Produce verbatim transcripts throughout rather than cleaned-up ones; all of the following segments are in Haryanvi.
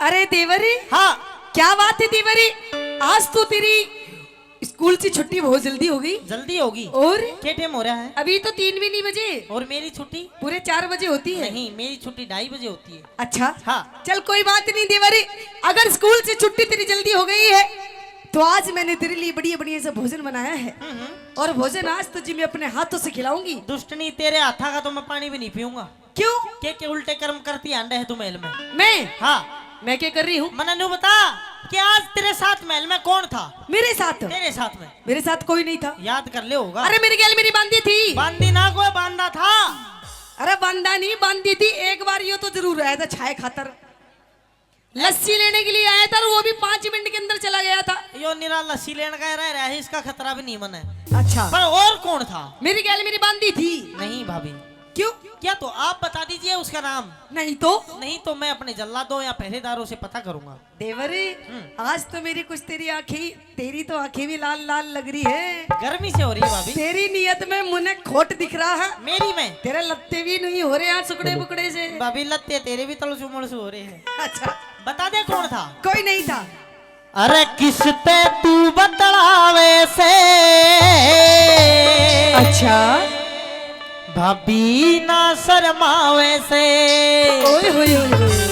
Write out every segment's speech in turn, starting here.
अरे देवर, हाँ। क्या बात है देवर, आज तो तेरी स्कूल से छुट्टी बहुत जल्दी हो गई। जल्दी होगी? और? क्या टाइम हो रहा है? अभी तो तीन भी नहीं बजे। और मेरी छुट्टी? पूरे चार बजे होती है। नहीं, मेरी छुट्टी ढाई बजे होती है। अच्छा। हाँ। चल कोई बात नहीं देवर, अगर स्कूल से छुट्टी तेरी जल्दी हो गई है तो आज मैंने तेरे लिए बढ़िया बढ़िया सा भोजन बनाया है। हम्म, हम्म। और भोजन आज तुझे मैं अपने हाथों से खिलाऊंगी। दुष्टनी, तेरे हाथा का तो मैं पानी भी नहीं पीऊंगा। क्यों? के, के उल्टे कर्म करती आंडे है तू महल में। मैं? हाँ। मैं क्या कर रही हूँ? मन्ने न्यू बता कि आज तेरे साथ महल में कौन था? मेरे साथ? तेरे साथ में। मेरे साथ कोई नहीं था। याद कर ले होगा। अरे मेरी गैल मेरी बांदी थी। बांदी ना कोई बांदा था। अरे बांदा नहीं, बांदी थी। एक बार यो तो जरूर आया था छाए खातर, लस्सी लेने के लिए आया था और वो भी पाँच मिनट के अंदर चला गया था। यो निरा लस्सी लेने का रह रहा है, इसका खतरा भी नहीं मने। अच्छा। पर और कौन था? मेरी गैल मेरी बांदी थी। नहीं भाभी। क्यों? क्या तो आप बता दीजिए उसका नाम। नहीं तो? नहीं तो मैं अपने जल्लादों या पहरेदारों से पता करूंगा। देवर, हम्म। आज तो मेरी कुछ तेरी आंखें, तेरी तो आंखें भी लाल लाल लग रही है। गर्मी से हो रही है भाभी। तेरी नियत में मुझे खोट दिख रहा है। मेरी में? तेरे लत्ते भी नहीं हो रहे हैं सुकड़े बुकड़े से। भाभी, लत्ते तेरे भी तलसू मलसू हो रहे हैं। अच्छा। बता दे कौन था? कोई नहीं था। अरे किसते तू बतलावे से? अच्छा। भाभी ना शर्मावे से। ओए होए होए होए।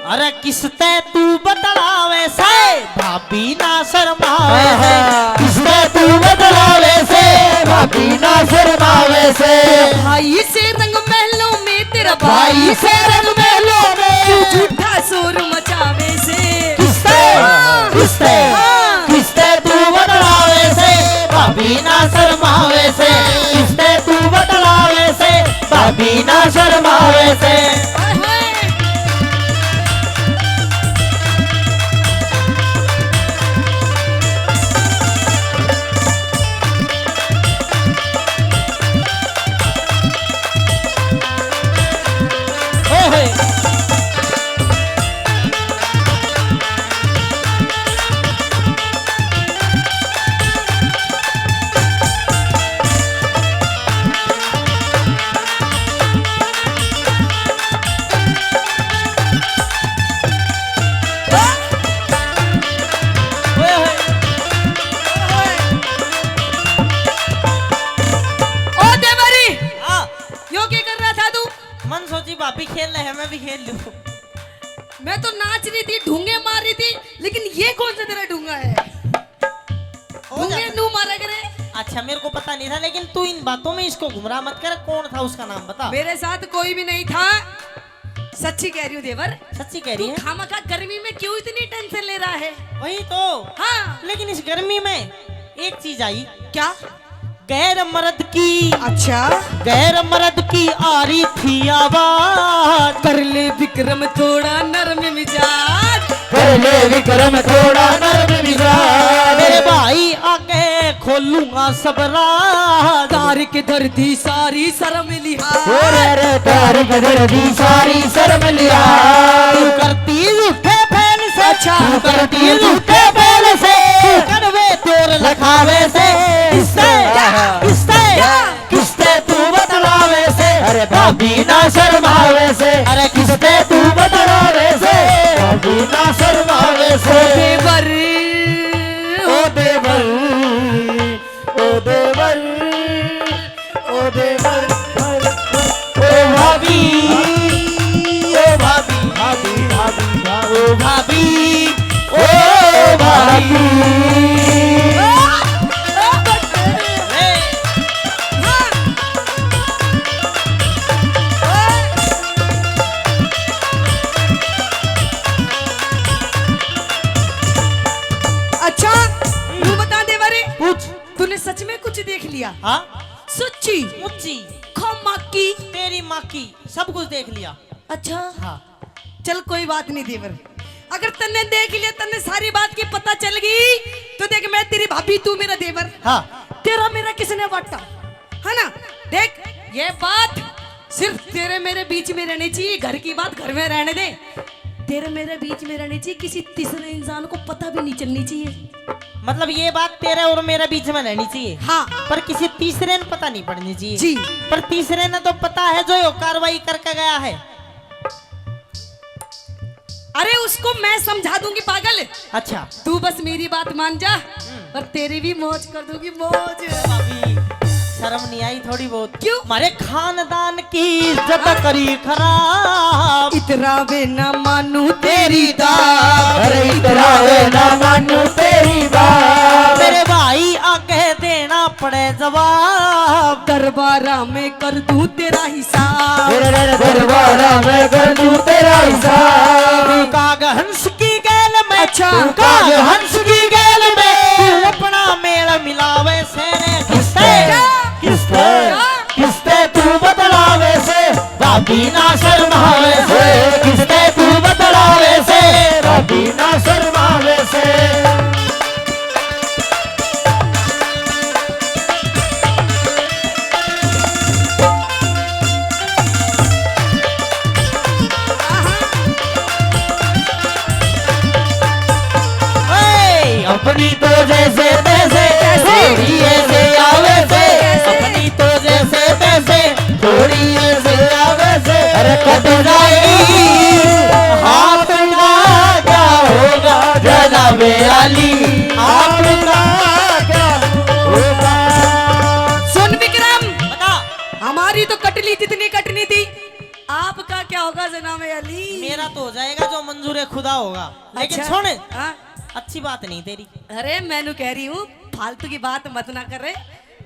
अरे किसते तू बतलावे से? भाभी ना शर्मावे से। आहा। किसते तू बतलावे से? भाभी ना शर्मावे से। भाई से रंग महलों में, तेरा भाई भाई से रंग महलों में। तू झूठा शोर मचावे से। किसते? हाँ। किसते? हाँ। किसते तू बतलावे से? भाभी ना शर्मावे से। किसते तू बतलावे से? भाभी ना शर्मावे से। ओए होए। ओए होए। ओ देवरी, हाँ। यो क्या कर रहा था तू? मन सोची भाभी खेल रहे हैं, मैं भी खेल लूं। मैं तो नाच रही थी, ढूंगे मार रही थी, लेकिन ये कौन सा तेरा ढूंगा है? ओ ढूंगे जा- नू मारा करे। अच्छा, मेरे को पता नहीं था, लेकिन तू इन बातों में इसको गुमराह मत कर। कौन था, उसका नाम बता। मेरे साथ कोई भी नहीं था, सच्ची कह रही हूँ देवर। सच्ची कह रही तू है? खामखा गर्मी में क्यों इतनी टेंशन ले रहा है? वही तो। हाँ। लेकिन इस गर्मी में एक चीज आई। क्या? गैर मर्द की, अच्छा। गैर मर्द की आ रही थी आवाज। कर ले विक्रम थोड़ा नरम मिजाज। कर ले विक्रम थोड़ा नरम मिजाज। मेरे भाई आगे खोलूंगा सब राज। तार के धर दी सारी शर्म लिहाज। ओ रे रे, तार के धर दी सारी शर्म लिहाज। तू करती झूठे फैल से, अच्छा। तू करती झूठे फैल से, तू कड़वे तोर लखावे से। किससे? क्या? किससे? क्या? किससे तू बतलावे से? अरे भाभी ना शर्मावे से। अरे किससे तू बतलावे से? भाभी ना शर्मावे से। देवर। ओ देवर, ओ देवर, ओ देवर, ओ भाभी, ओ भाभी, भाभी, भाभी, भाभी, ओ भाभी, ओ भाभी। अच्छा, तू बता दे बारे। पूछ। तूने सच में कुछ देख लिया? हाँ। सच्ची? मुच्ची। खो माँ की। तेरी माँ की। सब कुछ देख लिया। अच्छा। हाँ। चल कोई बात नहीं देवर, अगर तन्ने देख लिया, तन्ने सारी बात की पता चल गई, तो देख मैं तेरी भाभी, तू मेरा देवर। हाँ। तेरा मेरा किसने बांटा, है ना? देख ये बात सिर्फ तेरे मेरे बीच में रहनी चाहिए, घर की बात घर में रहने दे। तेरे मेरे बीच में रहनी चाहिए, किसी तीसरे इंसान को पता भी नहीं चलनी चाहिए। मतलब ये बात तेरे और मेरे बीच में रहनी चाहिए। हाँ। पर किसी तीसरे ने पता नहीं पड़नी चाहिए। जी। पर तीसरे ने तो पता है जो यो कार्रवाई करके गया है। अरे, उसको मैं समझा दूंगी पागल। अच्छा। तू बस मेरी बात मान जा, और तेरी भी मौज कर दूंगी, मौज। भाभी, शर्म नहीं आई थोड़ी बहुत? क्यों? हमारे खानदान की इज्जत करी खराब। इतरावे ना मानू तेरी दाद। अरे इतरावे ना मानू तेरी दाद। मेरे भाई आगे देना पड़े जवाब। दरबारा में कर दूं तेरा हिसाब। अरे, अरे, अरे, दरबारा में कर दूं तेरा हिसाब। काग हंस की गैल में, अच्छा। काग हंस की गैल में तू अपना मेल मिलावे से रे किसते? क्या? किसते? क्या? किसते तू बतलावे से? भाभी ना शर्मावे से। किसते तू बतलावे से? भाभी ना शर्मावे से। ओए, अपनी तो जैसे तैसे, कैसे? थोड़ी ऐसे आवे से। कैसे? अपनी तो जैसे तैसे, थोड़ी ऐसे आवे से। अरे कट जाएगी, आपका क्या होगा जनाबे आली, आपका क्या होगा? सुन विक्रम, बता। हमारी तो कटली जितनी कटनी थी, आपका क्या होगा जनाबे अली? मेरा तो हो जाएगा जो मंजूर खुदा होगा। लेकिन अच्छा। सुन, हाँ? अच्छी बात नहीं तेरी। अरे, मैं नू कह रही हूँ, फालतू की बात मत ना करे।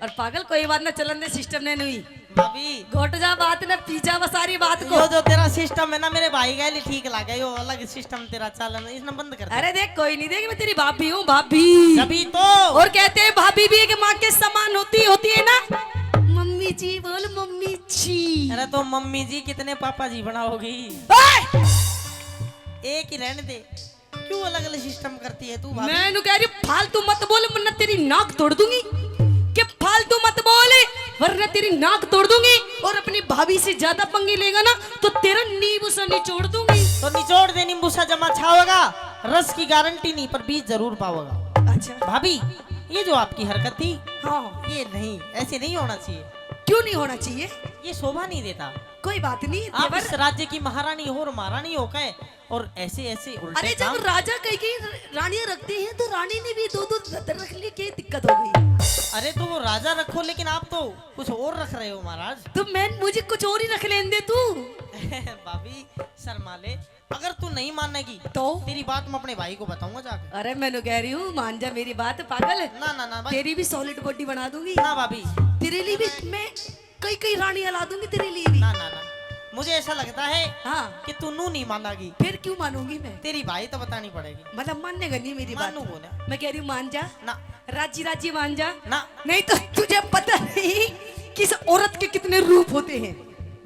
और पागल, कोई बात ना, चलन दे सिस्टम ने नुई। भाभी। घोट जा बात ने, पी जा बस सारी बात को। यो जो तेरा सिस्टम है ना, मेरे भाई का लिए ठीक लगे, यो अलग सिस्टम तेरा चलन, इसने बंद कर दे। अरे देख, कोई नहीं, देख, मैं तेरी भाभी हूँ, भाभी। तभी तो। और कहते हैं, भाभी भी एक माँ के समान होती, होती है ना। मम्मी जी बोल, मम्मी जी। अरे तो मम्मी जी कितने पापा जी बनाओगी? ओए! एक ही रहने दे। क्यों अलग-अलग सिस्टम करती है तू भाभी? मैं नू कह रही हूँ, फालतू मत बोल, वरना तेरी नाक तोड़ दूंगी। कि फालतू मत बोल, वरना तेरी नाक तोड़ दूंगी और अपनी भाभी से ज्यादा पंगे लेगा ना, तो तेरा नींबू सा निचोड़ दूंगी। तो निचोड़ दे नींबू सा, जमा छावेगा, रस की गारंटी नहीं, पर बीज जरूर पावेगा। अच्छा। भाभी, ये जो आपकी हरकत थी, हाँ। ये नहीं, ऐसे नहीं होना चाहिए। क्यों नहीं होना चाहिए? ये शोभा नहीं देता। कोई बात नहीं, आप देवर। इस राज्य की महारानी हो और महारानी हो के और ऐसे, ऐसे उल्टे अरे, जब काम। राजा कई कई रानियां रखते हैं, तो रानी ने भी दो दो रख लिए, क्या दिक्कत हो गई? अरे, तो वो राजा रखो, लेकिन आप तो कुछ और रख रहे हो, महाराज। तो मैं, मुझे कुछ और ही रख लेने दे तू। भाभी, शर्मा ले। अगर तू नहीं मानेगी, तो? तेरी बात मैं अपने भाई को बताऊंगा जाके। अरे, मैं नू कह रही हूँ, मान जा मेरी बात, पागल। ना, ना, ना, भाई। तेरी भी solid body बना दूंगी। ना, भाभी। तेरे लिए भी मैं कई कई रानियां ला दूंगी तेरे लिए भी। ना, ना, ना, मुझे ऐसा लगता है हाँ। कि तू नू नहीं मानेगी। फिर क्यों मानूंगी मैं? तेरी भाई तो बतानी पड़ेगी। मतलब मानेगा नहीं मेरी बात? मानू को ना। मैं कह रही हूँ मान जा। ना। राजी राजी मान जा। ना। नहीं तो तुझे पता नहीं किस औरत के कितने रूप होते हैं।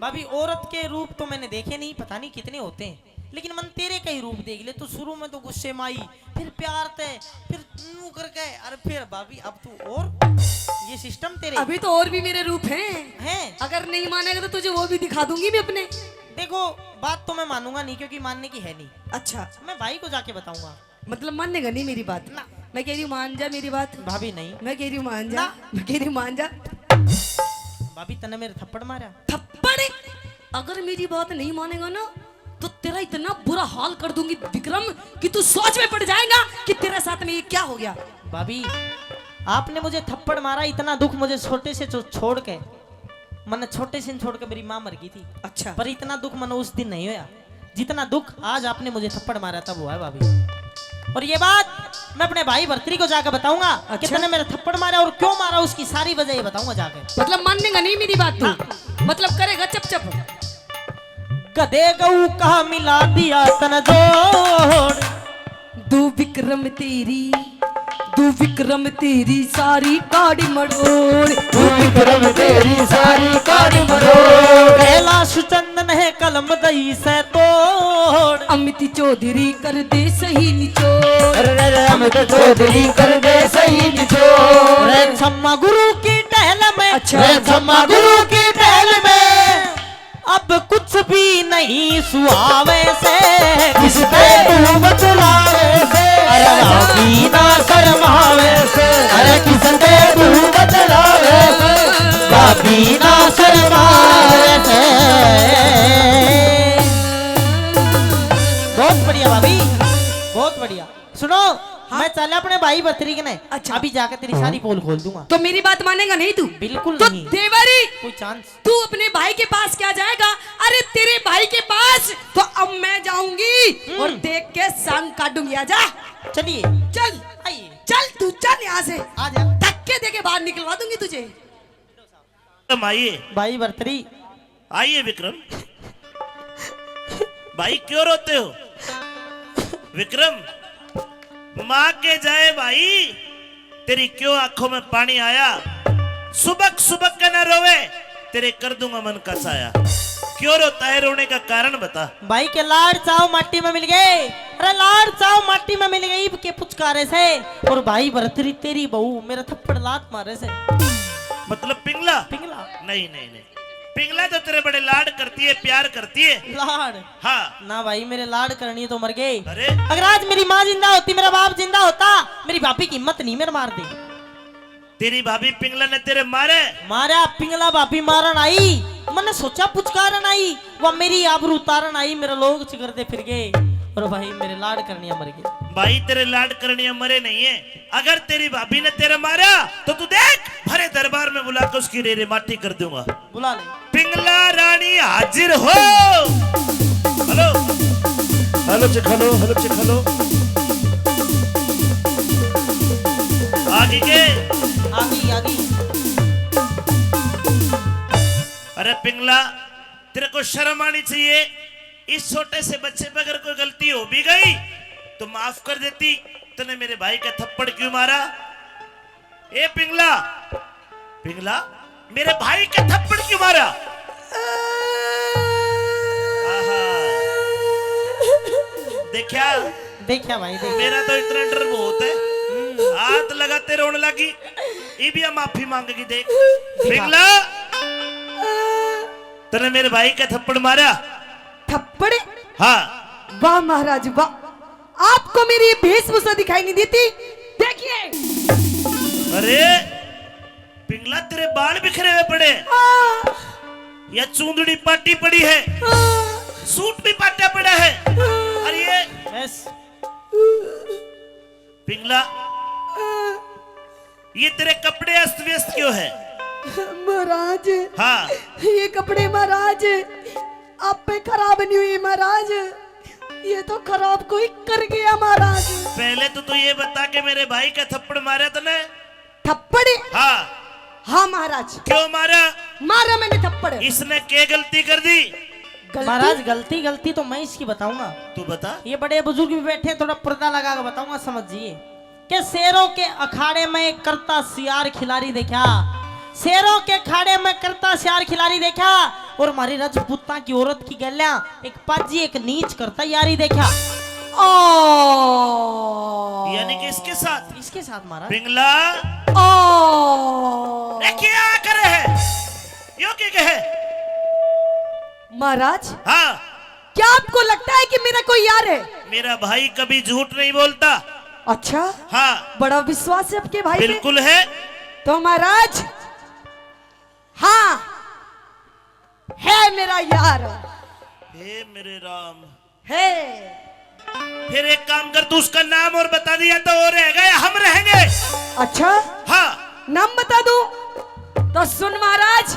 भाभी, औरत के रूप तो मैंने देखे नहीं, पता नहीं कितने होते हैं, लेकिन मन तेरे का ही रूप देख ले। तू शुरू में तो गुस्से में आई, फिर प्यार ते, फिर नू करके, अरे फिर भाभी, अब तू और ये सिस्टम तेरे। अभी तो और भी मेरे रूप हैं। हैं? अगर नहीं मानेगा तो तुझे वो भी दिखा दूंगी मैं अपने। देखो, बात तो मैं मानूंगा नहीं, क्योंकि मानने की है नहीं। अच्छा। मैं भाई को जाके बताऊंगा। मतलब मानेगा नहीं मेरी बात? ना। मैं कह रही हूँ मान जा मेरी बात। भाभी नहीं। मैं कह रही हूँ मान जा। ना। मैं कह रही हूँ मान जा। भाभी, तने मेरे थप्पड़ मारा। थप्पड़? अगर मेरी बात नहीं मानेगा ना, तो तेरा इतना बुरा हाल कर दूंगी विक्रम, कि तू सोच में पड़ जाएगा कि तेरे साथ में ये क्या हो गया। भाभी, आपने मुझे थप्पड़ मारा, इतना दुख मुझे छोटे से छो-, छोड़ के, मैंने छोटे से छोड़ के मेरी माँ मर गई थी। अच्छा। पर इतना दुख मैंने उस दिन नहीं होया, जितना दुख आज आपने मुझे थप्पड़ मारा तब हुआ है, भाभी। और ये बात मैं अपने भाई भरतरी को जाकर बताऊंगा कि अच्छा। तने मेरे थप्पड़ मारा और क्यों मारा, उसकी सारी वजह ये बताऊंगा जाके। मतलब मानेगा नहीं मेरी बात तू? हाँ। मतलब करेगा चप चप। गधे गऊ का मिला दिया तन जोड़। दू विक्रम तेरी, दू विक्रम तेरी सारी काड़ी मरोड़। दू विक्रम तेरी सारी काड़ी मरोड़। कैलाश चंदन है कलम दई से तोड़। अमित चौधरी कर दे सही निचोड़। अरे रे रे, अमित चौधरी कर दे सही निचोड़। रे छम्मा गुरु की टहल में। अच्छा। रे छम्मा गुरु की टहल में। अब कुछ भी नहीं सुहावे से। किस पे तू बतलावे से। अरे भाभी ना शर्मावे से। अरे किस पे तू बतलावे से। भाभी ना शर्मावे से। बहुत बढ़िया बात। बहुत बढ़िया। सुनो, हाँ? मैं चला अपने भाई भरतरी कने। अच्छा। अभी जाके तेरी सारी पोल खोल दूंगा। तो मेरी बात मानेगा नहीं तू? बिल्कुल तो नहीं। देवरी, कोई चांस? तू अपने भाई के पास क्या जाएगा? अरे, तेरे भाई के पास तो अब मैं जाऊंगी हम्म। और देख के संग काटूंगी। आजा। चलिए। चल। आइए। चल, तू चल यहाँ से। आ जा। धक्के देके बाहर निकलवा दूंगी तुझे। विक्रम, आइए। भाई भरतरी। आइए विक्रम। भाई, क्यों रोते हो? विक्रम, माँ के जाए भाई, तेरी क्यों आंखों में पानी आया? सुबक सुबक के ना रोवे, तेरे कर दूंगा मन का साया। क्यों रोता है, रोने का कारण बता। भाई के लाड़ चाव माटी में मिल गए। अरे, लाड़ चाव माटी में मिल गए, इब के पुचकारे से। और भाई भरतरी तेरी बहू मेरा थप्पड़ लात मारे से। मतलब पिंगला? पिंगला। नहीं, नहीं, नहीं, पिंगला तो तेरे बड़े लाड करती है, प्यार करती है। लाड? हाँ। ना भाई, मेरे लाड करनी तो मर गए। अरे? अगर आज मेरी माँ जिंदा होती, मेरा बाप जिंदा होता, मेरी भाभी की हिम्मत नहीं मेरे मार दी। तेरी भाभी पिंगला ने तेरे मारे? मारा, पिंगला भाभी मारन आई, मैंने सोचा पुचकारन आई, वह मेरी आबरू उतारन आई, मेरे लोग चिकरते फिर गए। और भाई, मेरे लाड करनिया मर गए। भाई, तेरे लाड करनिया मरे नहीं है। अगर तेरी भाभी ने तेरे मारा तो तू देख, भरे दरबार में बुला के उसकी रेरे माटी कर दूंगा। बुला ले। पिंगला रानी हाजिर हो। Hello, hello, check hello, hello, check hello. आगे के? आगे, आगे। अरे पिंगला, तेरे को शर्म आनी चाहिए। इस छोटे से बच्चे पे अगर कोई गलती हो भी गई तो माफ कर देती। तूने मेरे भाई का थप्पड़ क्यों मारा? ए पिंगला, पिंगला, मेरे भाई का थप्पड़ क्यों मारा? आहा। देखा? देखा भाई, देखा। मेरा तो इतना डर बहुत है। हम्म। हाथ लगाते रोने लगी। इबिया माफी मांगेगी, देख। देखा। पिंगला, तूने मेरे भाई का थप्पड़ मारा? थप्पड़? हाँ। वाह महाराज, वाह। आपको मेरी ये वेशभूषा दिखाई नहीं देती? देखिए। अरे, पिंगला, तेरे बाल बिखरे हुए पड़े। हाँ। या चूंदड़ी पाटी पड़ी है। हाँ। सूट भी पाटा पड़ा है। हाँ। अरे ये बस। पिंगला, हाँ। ये तेरे कपड़े अस्त व्यस्त क्यों है? महाराज, हाँ। ये कपड़े महाराज आप पे खराब नहीं हुए महाराज, ये तो खराब कोई कर गया महाराज। पहले तो तू ये बता कि मेरे भाई का थप्पड़ मारा तूने? थप्पड़? हाँ। हाँ महाराज। क्यों मारा? मारा मैंने थप्पड़। इसने के गलती कर दी? गलती? महाराज, गलती, गलती तो मैं इसकी बताऊंगा। तू बता। ये बड़े बुजुर्ग भी बैठे हैं, थोड़ा पर्दा लगा के बताऊंगा, समझिए। के शेरों के अखाड़े में करता सियार खिलाड़ी देखा, शेरों के अखाड़े में करता सियार खिलाड़ी देखा, और म्हारी रजपूतां की औरत की गैल्या एक पाजी एक नीच करता यारी देखा। ओ। यानी कि इसके साथ? इसके साथ महाराज। पिंगला। ओ। ए, क्या करे है? यो के कहे? महाराज। हाँ। क्या आपको लगता है कि मेरा कोई यार है? मेरा भाई कभी झूठ नहीं बोलता। अच्छा? हाँ। बड़ा विश्वास है आपके भाई पे। बिल्कुल है। तो महाराज, हाँ, है मेरा यार। हे मेरे राम। है। फिर एक काम कर, तू उसका नाम और बता दिया तो वो रहेगा या हम रहेंगे? अच्छा? हाँ। नाम बता दूं? तो सुन महाराज,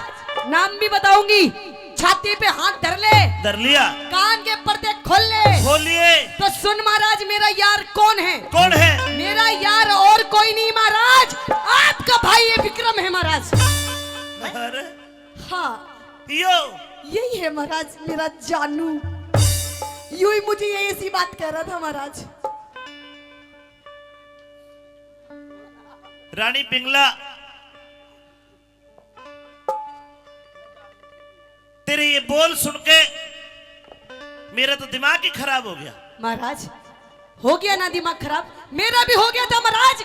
नाम भी बताऊंगी। छाती पे हाथ धर ले। धर लिया। कान के पर्दे खोल ले। खोलिए। तो सुन महाराज, मेरा यार कौन है? कौन है? मेरा यार और कोई नहीं महाराज, आपका भाई ये विक्रम है महाराज। अरे। हाँ। यो। यही है महाराज मेरा जानू। यू ही मुझे ये ऐसी बात कह रहा था महाराज। रानी पिंगला, तेरे ये बोल सुन के मेरा तो दिमाग ही खराब हो गया। महाराज, हो गया ना दिमाग खराब? मेरा भी हो गया था महाराज।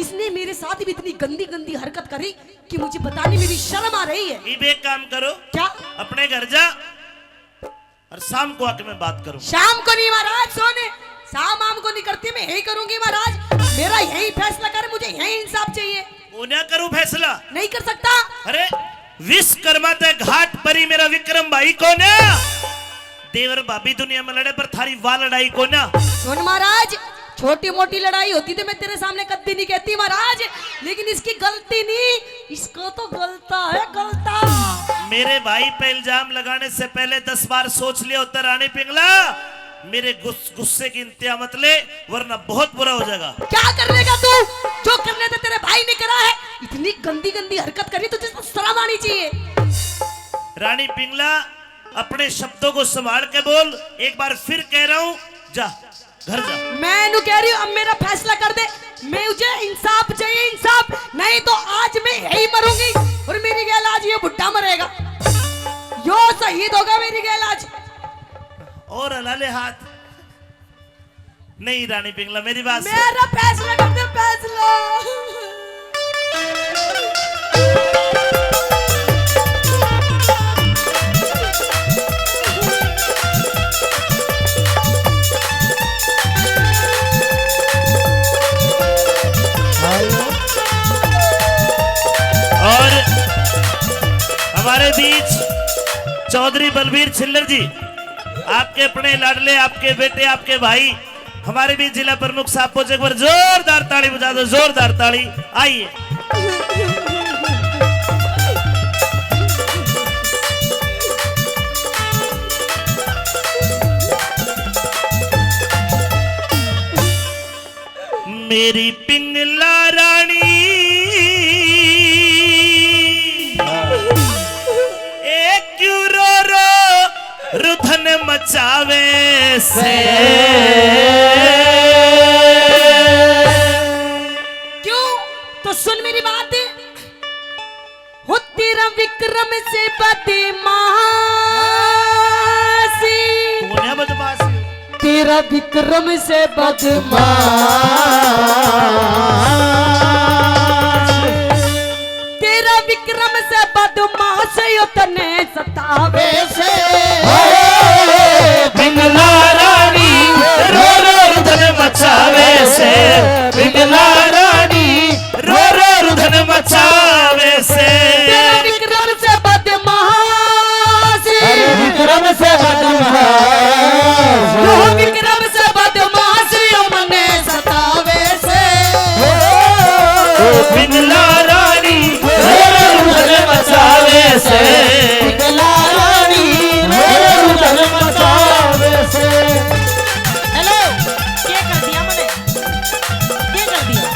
इसने मेरे साथ भी इतनी गंदी गंदी हरकत करी कि मुझे बताने में भी शर्म आ रही है। इब एक काम करो। क्या? अपने घर जा और शाम को आके मैं बात करूँ। शाम को नहीं महाराज, सोने, शाम आम को नहीं करती, मैं यही करूंगी महाराज। मेरा यही फैसला कर, मुझे यही इंसाफ चाहिए। कोन्या करूं फैसला? नहीं कर सकता। अरे, विश्वकर्मा ते घाट परी मेरा विक्रम भाई कोन्या। देवर भाभी दुनिया में लड़े पर थारी वा लड़ाई कोन्या। सुन महाराज, छोटी मोटी लड़ाई होती तो मैं तेरे सामने कद्दी नहीं कहती महाराज, लेकिन इसकी गलती नहीं, इसको तो गलता है, गलता। मेरे भाई पे इल्जाम लगाने से पहले दस बार सोच लिया होता रानी पिंगला। मेरे गुस-, गुस्से की इंतहा मत ले, वरना बहुत बुरा हो जाएगा। क्या कर लेगा तू? जो करने थे तेरे भाई ने करा है। इतनी गंदी गंदी हरकत करी, तुझे तो शर्म आनी चाहिए। रानी पिंगला, अपने शब्दों को संभाल के बोल, एक बार फिर कह रहा हूँ, जा घर जा। मैं इन्हू कह रही हूँ, अब मेरा फैसला कर दे। मुझे इंसाफ चाहिए, इंसाफ, नहीं तो आज मैं यही मरूंगी और मेरी गैल आज ये बुढ़ा मरेगा। यो शहीद होगा मेरी गैल आज। और हला ले हाथ। नहीं रानी पिंगला, मेरी बात सुन। मेरा फैसला कर दे, फैसला। और हमारे बीच चौधरी बलबीर छिल्लर जी, आपके अपने लाडले, आपके बेटे, आपके भाई, हमारे बीच जिला प्रमुख साहब पहुंचे, एक बार जोरदार ताली बजा दो, जोरदार ताली। आइए। मेरी पिंगला रानी, ए क्यों रो रो रुधन मचावे से? क्यों? तो सुन मेरी बात। हो तेरा विक्रम से बदमाशी। कौन है बदमाश? तेरा विक्रम से बदमाश। तेरा विक्रम से बदमाश यो तने सतावे से। पिंगला रानी रो रो रुदन मचावे से। पिंगला रानी रो रो रुदन मचावे से। तेरा विक्रम से बदमाश। अरे विक्रम से बदमाश। यो विक्रम से बदमाश यो मने सतावे से। ओ पिंगला रानी रो रो रुदन मचावे से। पिंगला रानी रो रो रुदन मचावे से। हेलो, के कर दिया मने? के कर दिया?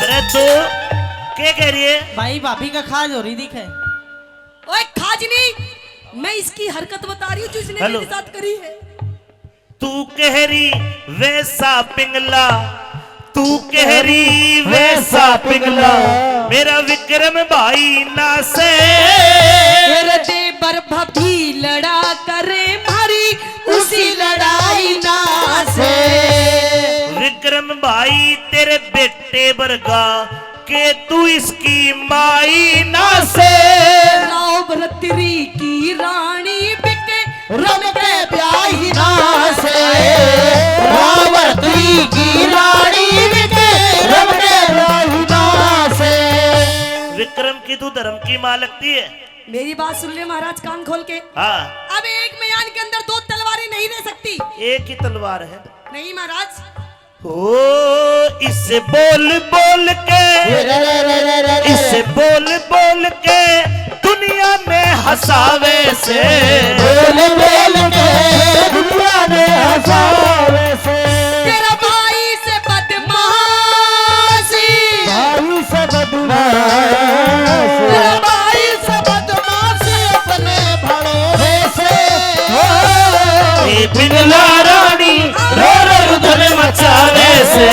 अरे तू के कह रही है? भाई, भाभी का खाज हो रही दिखे। ओए, खाज नहीं, मैं इसकी हरकत बता रही हूँ जो इसने हेलो। मेरे साथ करी है। तू कह रही वैसा पिंगला, तू कह रही वैसा पिंगला, मेरा विक्रम भाई ना से। तेरे देवर भाभी लड़ा करे मारी उसी लड़ाई ना से। विक्रम भाई तेरे बेटे बरगा के तू इसकी माई ना से। राव भरतरी की रानी बिके रम के ब्याही ना से। राव भरतरी की रानी बिके रम के ब्याही ना से। विक्रम की तू धर्म की माँ लगती है। मेरी बात सुन ले महाराज कान खोल के। हाँ। अब एक म्यान के अंदर दो तलवारें नहीं रह सकती। एक ही तलवार है। नहीं महाराज। ओ, इसे बोल बोल के, इसे बोल बोल के दुनिया में हंसावे से। बोल बोल के दुनिया में हंसावे से। तेरा भाई से बदमाशी। भाई से बदमाशी। तेरा भाई से बदमाशी अपने भड़ोरे से। ए पिंगला रानी रो रो रुदन मचावे से।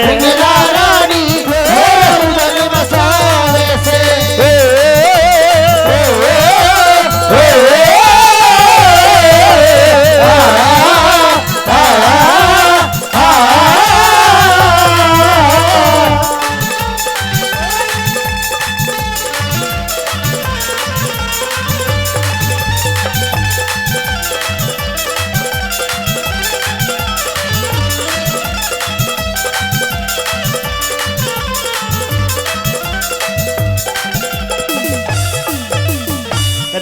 पिंगला रानी रो रो रुदन मचावे से।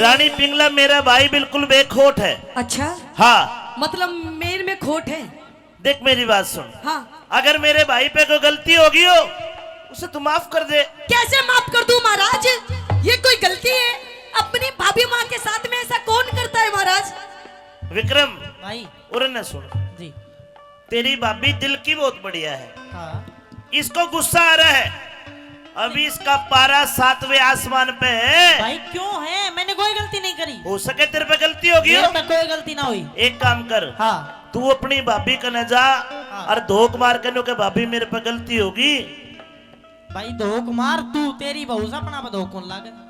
रानी पिंगला, मेरा भाई बिल्कुल बेखोट है। अच्छा। हाँ। मतलब मेर में खोट है। देख, मेरी बात सुन। हाँ। अगर मेरे भाई पे कोई गलती होगी हो, उसे तू माफ कर दे। कैसे माफ कर दूं महाराज? ये कोई गलती है? अपनी भाभी माँ के साथ में ऐसा कौन करता है महाराज? विक्रम, भाई। उरे ने सुन। जी। तेरी भाभी दिल की बहुत बढ़िया है। हाँ। इसको गुस्सा आ रहा है, अभी इसका पारा सातवें आसमान पे है। भाई, क्यों है? मैंने कोई गलती नहीं करी। हो सके तेरे पे गलती होगी हो। मेरे पे कोई गलती ना हुई। एक काम कर, हाँ। तू अपनी भाभी कने जा, हाँ। और धोक मार के न्यू के, "भाभी, मेरे पे गलती होगी।" भाई, धोक मार तू, तेरी बहू से अपना पे धोक कौन लागे?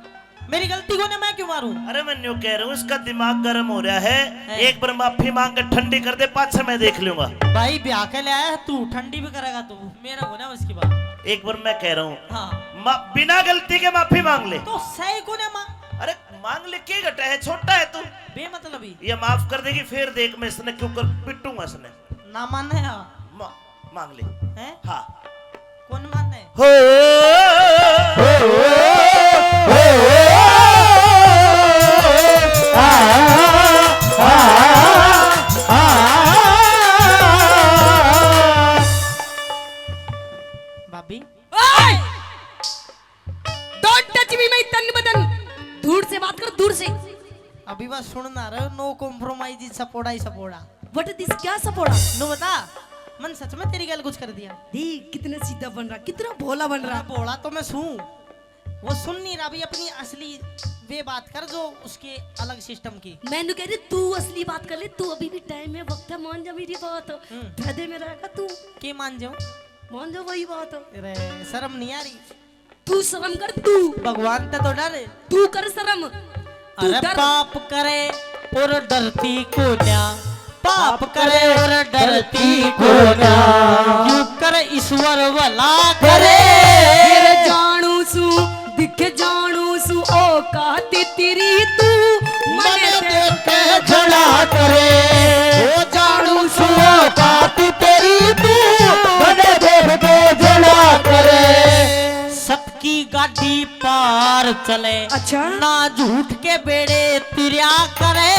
मेरी गलती कोने, मैं क्यों मारूं? अरे, मैं न्यू कह रहा हूँ, इसका दिमाग गर्म हो रहा है। हैं। एक बार माफी मांग के ठंडी कर दे, पाछे मैं देख लूंगा। भाई, ब्याह के ले आया है तू, ठंडी भी करेगा तू, मेरा होना उसकी बात। एक बार मैं कह रहा हूँ, हाँ। मा-, बिना गलती के माफी मांग ले। तो सही कोने मांग। अरे, मांग ले, के घटा है, छोटा है तू। बेमतलबी। ये माफ कर देगी, फिर देख मैं इसने क्यों कर पिटूंगा इसने। ना माने, हाँ। मा-, मांग ले। हैं? हाँ। कौन माने? हो। हो, हो, हो, हो, आ, आ, आ, आ। भाभी। ओए! Don't touch me, my तन बदन। दूर से बात कर, दूर से। अभी बस सुन ना रहे, no compromise, सपोड़ा ही सपोड़ा। What this, क्या सपोड़ा? नो बता, मन सच में तेरी गैल कुछ कर दिया? देख, कितना सीधा बन रहा, कितना भोला बन रहा। अरे, भोला तो मैं सूं, वो सुन नहीं रहा। अभी अपनी असली वे बात कर, जो उसके अलग system की। मैंने कह रही, तू असली बात कर ले, तू अभी भी time है, वक्त है, मान जा मेरी बात। हम्म। फायदे में रहेगा तू। के मान जाऊं? मान जा, वही बात। अरे, शर्म नहीं आ रही? तू शर्म कर, तू। भगवान ते तो डर। तू कर शर्म। तू अरे डर। पाप करे और डरती कोन्या, पाप करे और डरती कोन्या। यूं कर ईश्वर भला करे। तेरे जानू सू, दिख जानू सू, औकात तेरी तू, मने देख के झड़ा करे। ओ जानू सू, औकात तेरी तू, मने देख के झड़ा करे। सत की गाड़ी पार चले, अच्छा। ना झूठ के बेड़े तिरिया करे।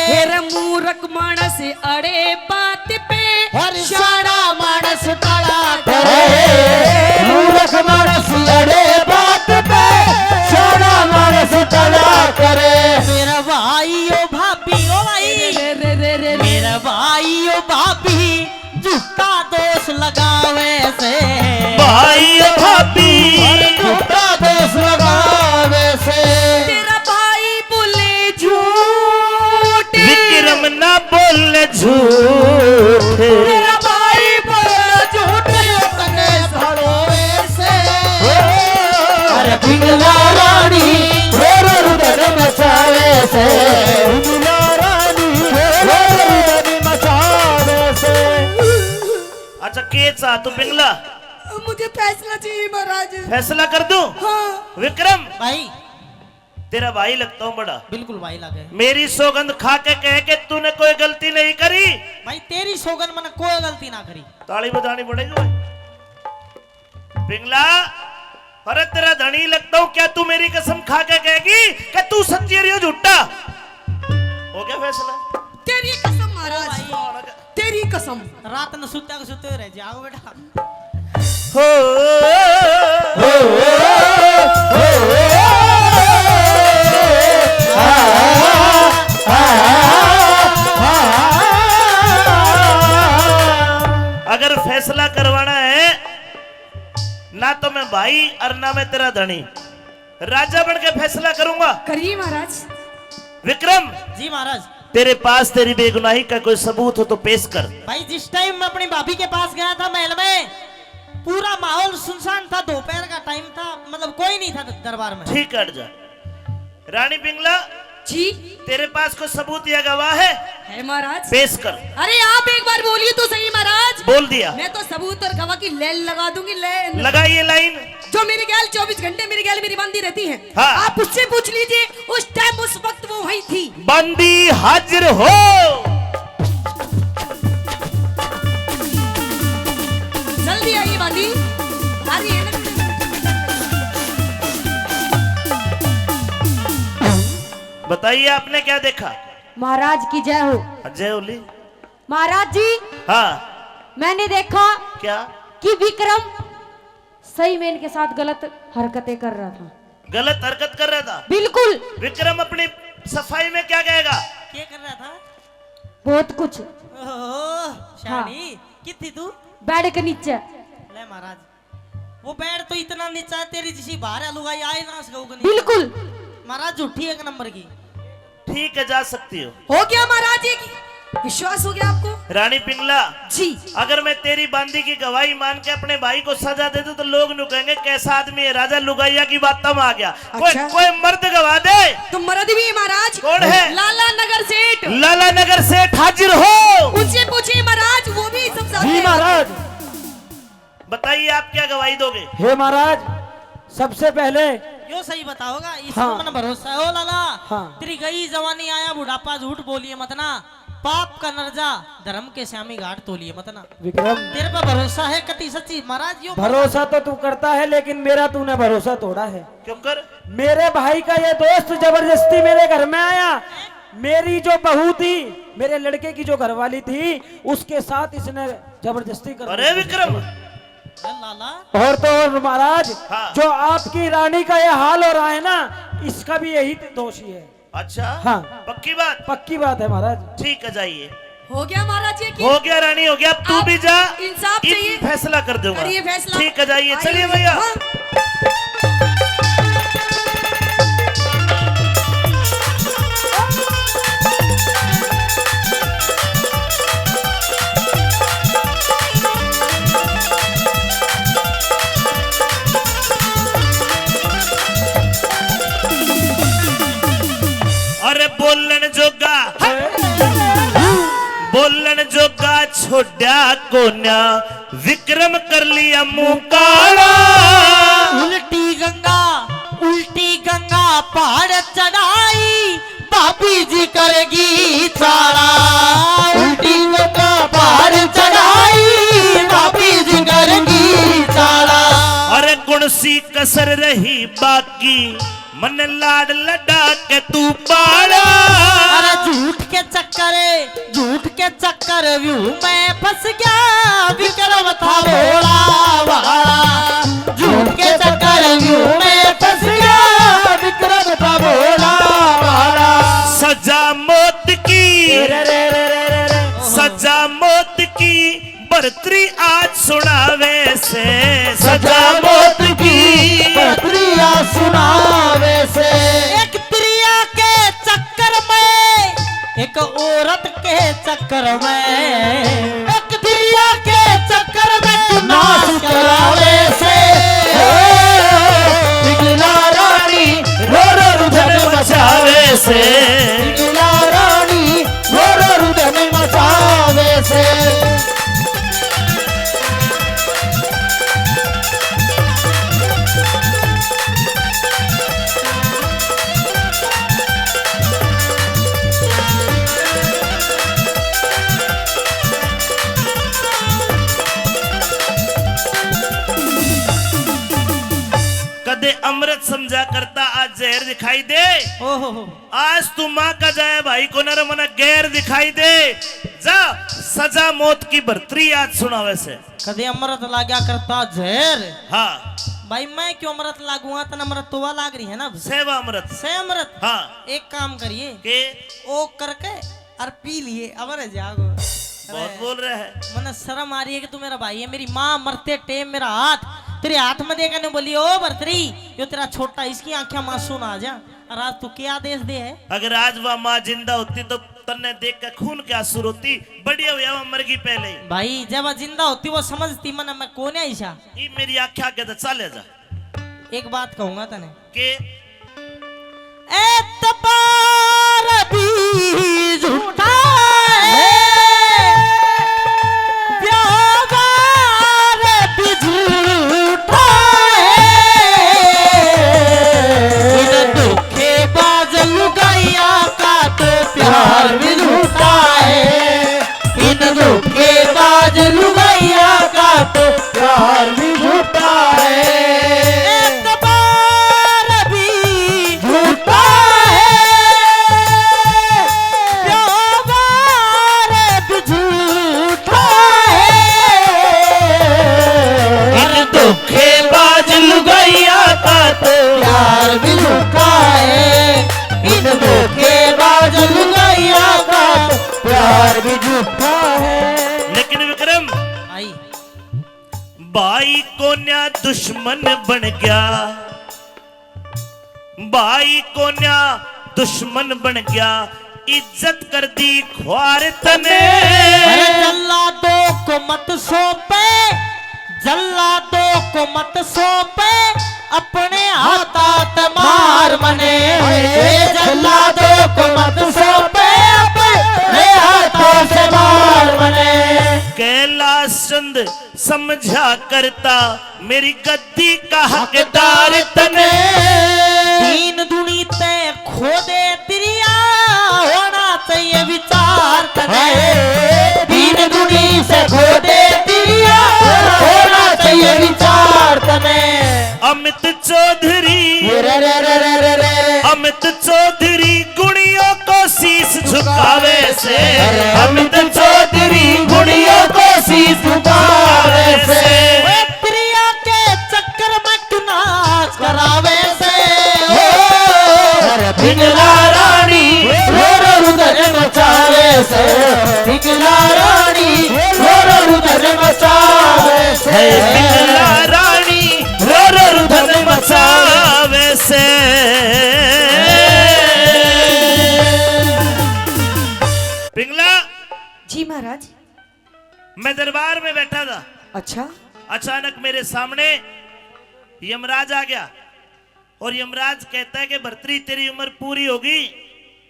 फिर मूर्ख मानस अड़े बात पे, और शाणा मानस टला करे। मूर्ख मानस अड़े बात पे, शाणा मानस टला करे। मेरा भाई ओ भाभी, ओ भाई। रे, रे, रे, रे, रे। मेरा भाई ओ भाभी, झूठा दोष लगावे से। भाई भाभी। अरे झूठा दोष लगावे से। तेरा भाई बोले झूठ। विक्रम ना बोले झूठ। तेरा भाई बोले झूठ। तने भरोवे से। अरे पिंगला रानी, रो रो रुदन मचावे से। पिंगला रानी, रो रो रुदन मचावे से। अच्छा, के चाह तू पिंगला? मुझे फैसला चाहिए महाराज। फैसला कर दूं? हाँ। विक्रम। भाई। तेरा भाई लगता हूँ बड़ा। बिल्कुल भाई लगे। मेरी सौगंध खा के कह के तूने कोई गलती नहीं करी। भाई, तेरी सौगंध, मैंने कोई गलती ना करी। ताली बजानी पड़ेगी भाई। पिंगला, अरे तेरा धनी लगता हूँ, क्या तू मेरी कसम खा के कहेगी कि तू सच्ची और ये झूठा? हो गया फैसला? तेरी कसम महाराज, ओ भाई। तेरी कसम। रात न सुत्या के सुते रह जाओ बेटा। हो, हो, हो, हो, हो, आ, आ, आ, आ, आ। अगर फैसला करवाना है ना तो मैं भाई और ना मैं तेरा धनी, राजा बन के फैसला करूंगा। करिए महाराज। विक्रम। जी महाराज। तेरे पास तेरी बेगुनाही का कोई सबूत हो तो पेश कर। भाई, जिस टाइम मैं अपनी भाभी के पास गया था महल में, पूरा माहौल सुनसान था, दोपहर का टाइम था, मतलब कोई नहीं था द-, दरबार में। ठीक है, हट जा। रानी पिंगला, जी। तेरे पास कोई सबूत या गवाह है? है महाराज। पेश कर। अरे आप एक बार बोलिए तो सही महाराज। बोल दिया। मैं तो सबूत और गवाह की लाइन लगा दूंगी, लाइन। लगाइए लाइन। जो मेरी गैल चौबीस घंटे मेरी गैल मेरी बांधी रहती है, हाँ। आप उससे पूछ लीजिए, उस टाइम उस वक्त वो वहीं थी। बांधी हाजिर हो। जल्दी आइए बांधी, आ रही है ना। बताइए, आपने क्या देखा? महाराज की जय हो। जय होली। महाराज जी, हाँ। मैंने देखा क्या? कि विक्रम सही में इनके साथ गलत हरकतें कर रहा था। गलत हरकत कर रहा था? बिल्कुल। विक्रम अपनी सफाई में क्या कहेगा? क्या कर रहा था? बहुत कुछ। ओहो, शानी, हाँ। कित थी तू? बेड के नीचे। ले महाराज, वो बेड तो इतना नीचा है, तेरी जिसी बाहर है, लुगाई आए ना सको नहीं। बिल्कुल। महाराज, झूठी एक नंबर की। ठीक है, जा सकती हो। हो गया महाराज जी, विश्वास हो गया आपको? रानी पिंगला जी। अगर मैं तेरी बांदी की गवाही मान के अपने भाई को सजा दे दूं तो लोग न्यू कहेंगे, "कैसा आदमी है, राजा लुगाइया की बातों में आ गया।" कोई, अच्छा। कोई मर्द गवाह दे। तो मर्द भी है महाराज। कौन है? लाला नगर सेठ। लाला नगर सेठ हाजिर हो। पूछिए, पूछिए महाराज, वो भी सब जानते जी हैं। महाराज। बताइए, आप क्या गवाही दोगे? हे महाराज, सबसे पहले यो सही बताओगा, इस हाँ। पर मन भरोसा है। ओ लाला, हाँ। तेरी गई जवानी, आया बुढ़ापा, झूठ बोलिए मत ना। पाप का नरजा, धर्म के श्यामी घाट तोलिए मत ना। विक्रम। तेरे पे भरोसा है कति सच्ची महाराज, यो भरोसा तो तू करता है, लेकिन मेरा तूने भरोसा तोड़ा है। क्यों कर? मेरे भाई का ये दोस्त जबरदस्ती मेरे घर में आया, मेरी जो बहू थी, मेरे लड़के की जो घरवाली थी, उसके साथ इसने जबरदस्ती कर अरे दी। विक्रम। अरे लाला। और तो और महाराज, हाँ। जो आपकी रानी का ये हाल हो रहा है ना, इसका भी यही दोषी है। अच्छा। हाँ। पक्की बात? पक्की बात है महाराज। ठीक है, जाइए। हो गया महाराज जी की? हो गया रानी, हो गया। अब तू आप भी जा, इंसाफ इब चाहिए। फैसला कर दूंगा। करिए फैसला। ठीक है, जाइए। आइए। चलिए भैया। हाँ। अरे बोलन जोगा, बोलन जोगा छोड़ा कोन्या, विक्रम कर लिया मुंह काला। उल्टी गंगा, उल्टी गंगा पहाड़ चढ़ाई, भाभी जी करेगी चाला। उल्टी गंगा पहाड़ चढ़ाई, भाभी जी करेगी चाला। अरे कौन सी कसर रही बाकी, मन लाड लडा के तू पाला। अरे झूठ के चक्कर, झूठ के चक्कर व्यू में फंस गया, विक्रम था भोला भाला। झूठ के चक्कर व्यू में फंस गया, विक्रम था भोला भाला। सजा मौत की, रे, रे, रे, रे, रे, रे। सजा मौत की बरतरी आज सुनावे से, सजा मौत की बरतरी आज सुनावे से। एक त्रिया के चक्कर में, एक औरत के चक्कर में, एक त्रिया के चक्कर में नाश करावे से। ओ, पिघला रानी रो रो रुदन मचावे से। पिघला रानी रो रो रुदन मचावे से। कदे अमृत समझा करता, आज जहर दिखाई दे। ओहो हो। आज तू माँ का जाया भाई को नर मना गैर दिखाई दे। जा, सजा मौत की बरतरी आज सुनावे से। कदे अमृत लाग्या करता जहर। हाँ। भाई, मैं क्यों अमृत लागूंगा? तने अमृत तो वा लाग रही है ना। सेवा अमृत। से अमृत। हाँ। एक काम करिए। के? ओ करके और पी लिए, अब रह जाओ। बहुत अरे, बोल रहा है। मने शर्म आ रही है कि तू मेरा भाई है। मेरी माँ मरते टेम मेरा हाथ तेरे हाथ में देकर ने बोली, "ओ भरतरी, यो तेरा छोटा, इसकी आंखें मासूम आ जा।" और आज तू क्या आदेश दे है? अगर आज वह माँ जिंदा होती तो तन्ने देख के खून के आंसू रोती। बढ़िया हुआ वह मर गई पहले ही। भाई, जब वह जिंदा होती वो समझती, मने मैं कौन है ईशा। ये मेरी आंखें आगे तो चले जा। एक बात कहूंगा तने। के? एतबार भी झूठा है, व्यवहार भी झूठा है। इन धोखेबाज लुगाइया का तो प्यार भी झूठा है। इन धोखेबाज लुगाइया का तो प्यार भी झूठा है। एतबार भी झूठा है, भाई कोन्या दुश्मन बन गया, भाई कोन्या दुश्मन बन गया, इज्जत कर दी ख्वार तने। अरे जल्लादों को मत सौंपे, जल्लादों को मत सौंपे, अपने हाथा ते मार मने। जल्लादों को मत सौंपे, अपने हाथों से मार मने। कैलाश चंद समझा करता, मेरी गद्दी का हकदार तने। दीन दुनी ते खोदे तिरिया, होना चाहिए विचार तने। दीन दुनी से खोदे तिरिया, होना चाहिए विचार तने। अमित चौधरी, रे रे रे रे रे रे। अमित चौधरी गुणियों को शीश झुकावे से, अरे अमित चौधरी गुणियों को शीश झुकावे से। वे प्रिया के चक्कर में क्यों नाच करावे से, हो। अरे पिंगला रानी रो रो रुदन मचावे से, पिंगला रानी रो रो रुदन मचावे से। हे पिंगला रानी रो रो रुदन मचावे से। पिंगला। जी महाराज। मैं दरबार में बैठा था। अच्छा। अचानक मेरे सामने यमराज आ गया और यमराज कहता है कि भरतरी, तेरी उम्र पूरी होगी,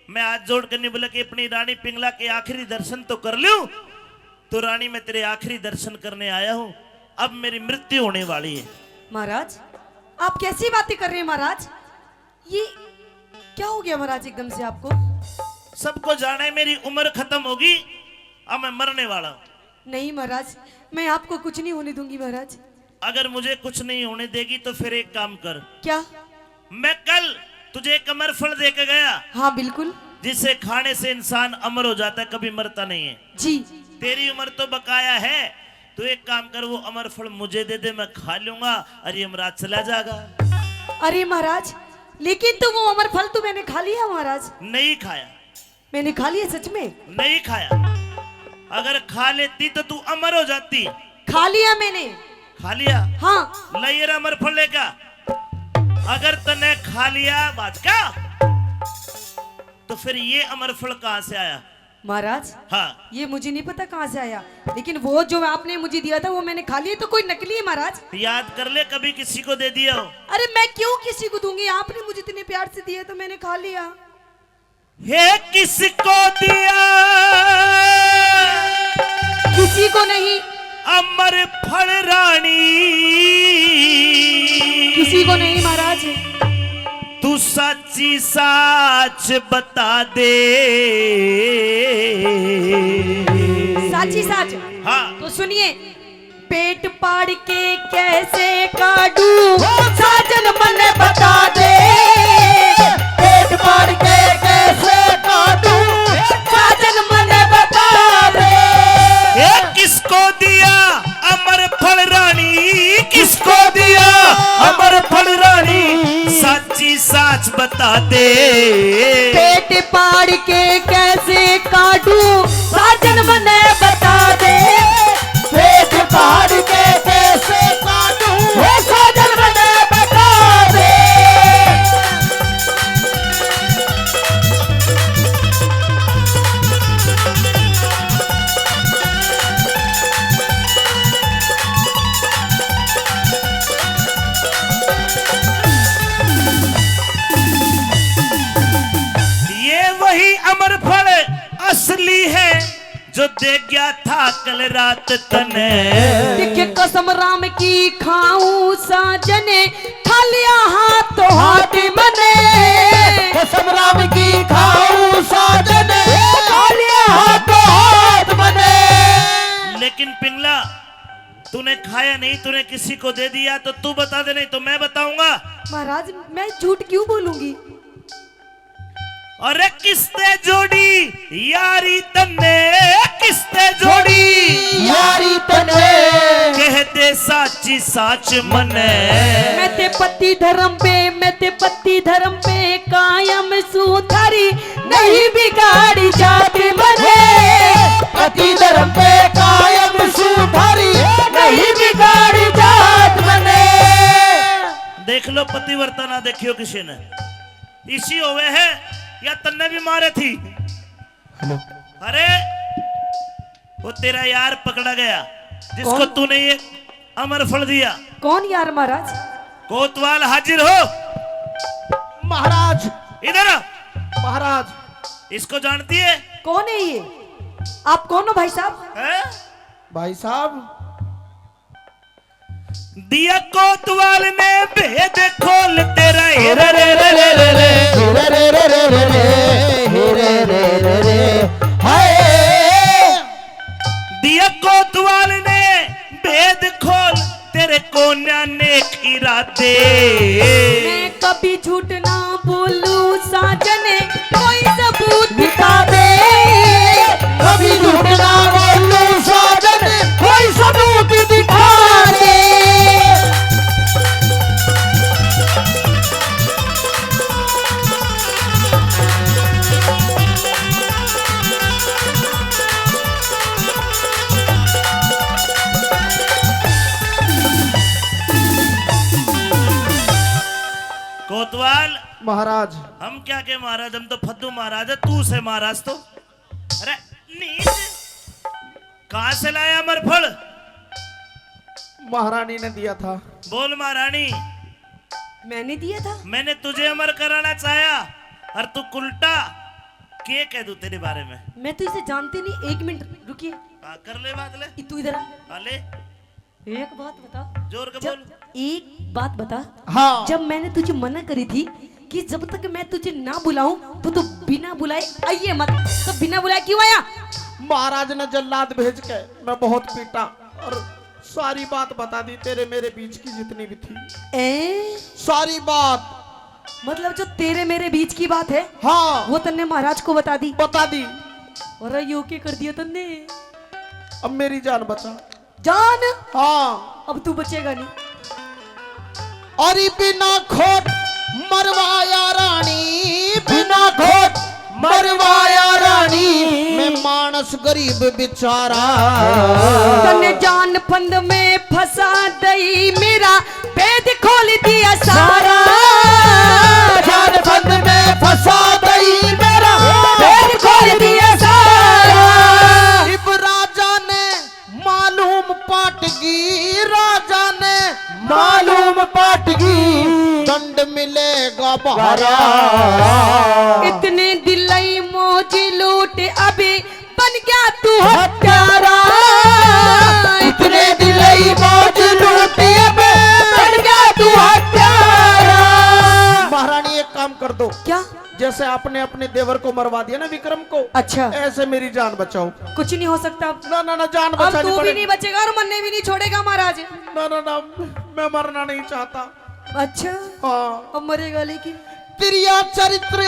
मैं हाथ जोड़ कर निबल के अपनी रानी पिंगला के आखिरी दर्शन तो कर लूं। तो रानी, मैं तेरे आखिरी दर्शन करने आया हूँ, अब मेरी मृत्यु होने वाली है। महाराज, आप कैसी बातें कर रहे हैं महाराज? ये क्या हो गया महाराज एकदम से आपको? सबको जाने मेरी उम्र खत्म होगी, अब मैं मरने वाला हूँ। नहीं महाराज, मैं आपको कुछ नहीं होने दूंगी महाराज। अगर मुझे कुछ नहीं होने देगी तो फिर एक काम कर। क्या? मैं कल तुझे एक अमर फल दे के गया। हाँ, बिल्कुल। जिसे खाने से इंसान अमर हो जाता है, कभी मरता नहीं है। जी। तेरी उम्र तो बकाया है, तू एक काम कर, वो अमर फल मुझे दे दे, मैं खा लूंगा और यमराज चला जाएगा। अरे महाराज, लेकिन तो वो अमर फल तो मैंने खा लिया महाराज। नहीं खाया। मैंने खा लिया सच में? नहीं खाया। अगर खा लेती तो तू अमर हो जाती। खा लिया मैंने। खा लिया? हाँ। ले ये रहा अमर फल लेकर। अगर तने खा लिया बाचका, तो फिर ये अमर फल कहाँ से आया? महाराज, हाँ। ये मुझे नहीं पता कहाँ से आया, लेकिन वो जो आपने मुझे दिया था वो मैंने खा लिया, तो कोई नकली है महाराज। याद कर ले, कभी किसी को दे दिया हो। अरे मैं क्यों किसी को दूंगी, आपने मुझे इतने प्यार से दिया तो मैंने खा लिया। हे किसको दिया? किसी को नहीं। अमर फल रानी। किसी को नहीं महाराज। तू साची साच बता दे। साची साच। हाँ। तो सुनिए, पेट पाड़ के कैसे काटूं, साजन मने बता दे। पेट पाड़ के कैसे काटूं, साजन मने बता दे। ए, किसको दिया अमर फल रानी, किसको दिया अमर फल रानी, साची साच बता दे। पेट पाड़ के कैसे काटूं, साजन मने बता दे। पेट फाड़ के कैसे काटूं, हे साजन मने बता दे। ये वही अमर फल असली है जो दे गया था कल रात तने। देखे कसम राम की खाऊं साजने, खा लिया हाथों हाथ मने। कसम राम की खाऊं साजने, खा लिया हाथों हाथ मने। लेकिन पिंगला, तूने खाया नहीं, तूने किसी को दे दिया, तो तू बता दे, नहीं तो मैं बताऊंगा। महाराज, मैं झूठ क्यों बोलूंगी? अरे किसते जोड़ी यारी तन्ने, किसते जोड़ी यारी तन्ने, कह दे साची साच मने। मैं ते पति धर्म पे, मैं ते पति धर्म पे कायम सूं, थारी नहीं बिगाड़ी जात मने। पति धर्म पे कायम सूं, थारी नहीं बिगाड़ी पतिव्रता ना देखियो किसी ने। इसी होवे है या तन्ने भी मारे थी। हेलो। अरे, वो तेरा यार पकड़ा गया, जिसको कौन? तूने ये अमर फल दिया। कौन यार महाराज? कोतवाल हाजिर हो। महाराज। इधर आ। महाराज। इसको जानती है? कौन है ये? आप कौन हो भाई साहब? हैं? भाई साहब। दिया कोतवाल ने भेद खोल तेरा, हे रे रे रे रे रे रे, हे रे रे रे रे रे, हे रे रे रे रे, हाय। दिया कोतवाल ने भेद खोल तेरे कोन्या नेक इरादे। मैं कभी झूठ ना बोलूं साजन, कोई सबूत दिखा दे। कभी झूठ ना बोलूं साजन, कोई सबूत दिखा दे। कोतवाल। महाराज। हम क्या के महाराज, हम तो फद्दू महाराज है, तू से महाराज तो। अरे नीच, कहाँ से लाया अमर फल? महारानी ने दिया था। बोल महारानी। मैंने दिया था? मैंने तुझे अमर कराना चाहा और तू उल्टा। के कह दूं तेरे बारे में? मैं तो इसे जानती नहीं। एक मिनट रुकिए। हाँ, कर ले बात ले। तू इधर आ। हाँ, ले। एक बात बता। जोर के जब बोल। एक बात बता। हाँ। जब मैंने तुझे मना करी थी कि जब तक मैं तुझे ना बुलाऊं तो तू बिना बुलाए आइए मत, तो बिना बुलाए क्यों आया? महाराज ने जल्लाद भेज के मैं बहुत पीटा और सारी बात बता दी, तेरे मेरे बीच की जितनी भी थी। ए? सारी बात। मतलब जो तेरे मेरे बीच की बात है, हाँ। वो तन्ने महाराज को बता दी? बता दी। और यो के कर दिया तन्ने? अब मेरी जान बचा। जान? हाँ। अब तू बचेगा नहीं। अरे बिना खोट मरवाया रानी, बिना खोट मरवाया रानी, मैं मानस गरीब बेचारा। तन्ने जान फंद में फंसा दई, मेरा भेद खोल दिया सारा। जान फंद में फंसा दई, मेरा भेद खोल दिया सारा। इब राजा ने मालूम पाटगी, राजा ने मालूम पाटगी, दंड मिलेगा भारा। इतने दिलाई मौज लूट अभी बन गया तू हत्यारा। इतने दिलाई मौज लूट अभी बन गया तू हत्यारा। महारानी, एक काम कर दो। क्या? जैसे आपने अपने देवर को मरवा दिया ना, विक्रम को, अच्छा। ऐसे मेरी जान बचाओ। कुछ नहीं हो सकता। ना, ना, ना, जान अब बचानी तू भी पड़ेगी। नहीं बचेगा और मन्ने भी नहीं छोड़ेगा महाराज। ना, ना, ना, मैं मरना नहीं चाहता। अच्छा। हाँ। अब मरेगा लेकिन। तिरिया चरित्र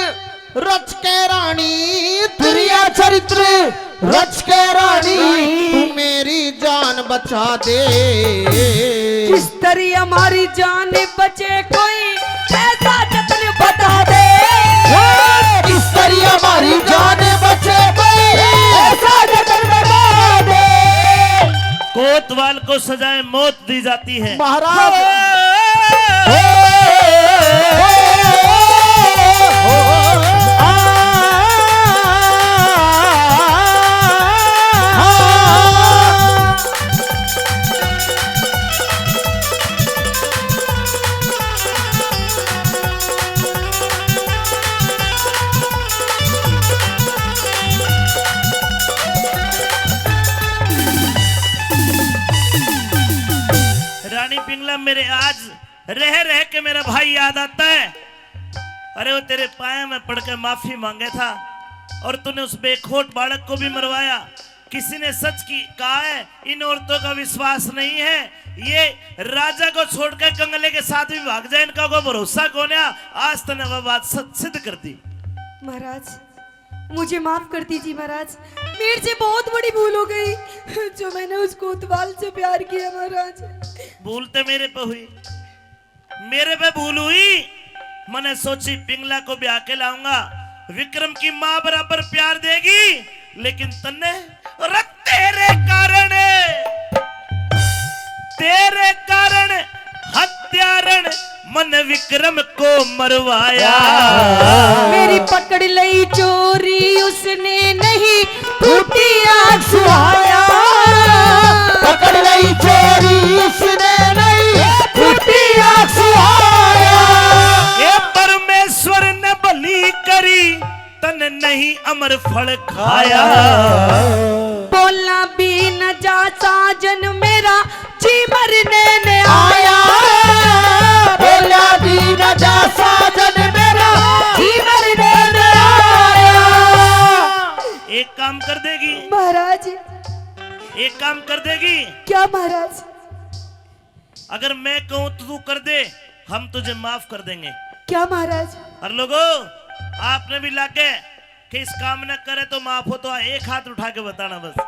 रच के रानी, तिरिया चरित्र रच के रानी, तू मेरी जान बचा दे। किस तरी हमारी जान बचे कोई ऐसा जतन बता दे। किस तरी हमारी जान बचे कोई ऐसा जतन बता दे। कोतवाल को सजाए मौत दी जाती है। महाराज। रानी पिंगला, मेरे आज रह रह के मेरा भाई याद आता है। अरे वो तेरे पाए में पड़ के माफी मांगे था और तूने उस बेखोट बालक को भी मरवाया। किसी ने सच की कहा है, इन औरतों का विश्वास नहीं है, ये राजा को छोड़कर कंगले के साथ भी भाग जाए, इनका कोई भरोसा कोन्या। आज तूने वह बात सच सिद्ध कर दी। महाराज, मुझे माफ कर दीजिए महाराज, मेरे से बहुत बड़ी भूल हो गई जो मैंने उस कोतवाल से प्यार किया महाराज। भूल तो मेरे पे हुई, मेरे पे भूल हुई। मैंने सोची पिंगला को ब्याह के लाऊंगा, विक्रम की माँ बराबर प्यार देगी, लेकिन तन्ने, अरे तेरे कारण, तेरे कारण हत्यारण मन विक्रम को मरवाया। मेरी पकड़ लई चोरी, उसने नहीं फूटी आँख सुहाया। पकड़ लई चोरी, उसने नहीं फूटी आँख सुहाया। ए परमेश्वर ने भली करी, तन नहीं अमर फल खाया। बोला भी न जा साजन मेरा, जी मरने ने आया। बोला भी न जा साजन मेरा, जी मरने ने आया। एक काम कर देगी महाराज। एक काम कर देगी। क्या महाराज? अगर मैं कहूं तो तू कर दे, हम तुझे माफ कर देंगे। क्या महाराज? और लोगों, आपने भी लागे कि इस काम न करे तो माफ हो, तो एक हाथ उठा के बताना बस।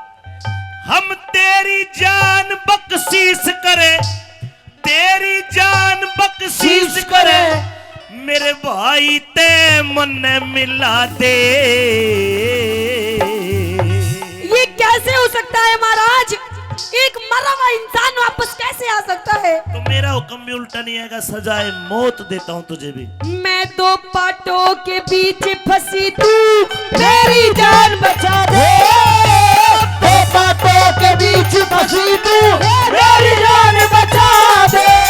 हम तेरी जान बख्शीश करें, तेरी जान बख्शीश करें, मेरे भाई ते मन्ने मिला दे। ये कैसे हो सकता है महाराज? एक मरा हुआ इंसान वापस कैसे आ सकता है? तो मेरा हुक्म भी उल्टा नहीं आएगा, सजाए मौत देता हूँ तुझे भी। मैं दो पाटों के बीच फंसी तू, मेरी जान बचा दे। दो पाटों के बीच फंसी तू, मेरी जान बचा दे।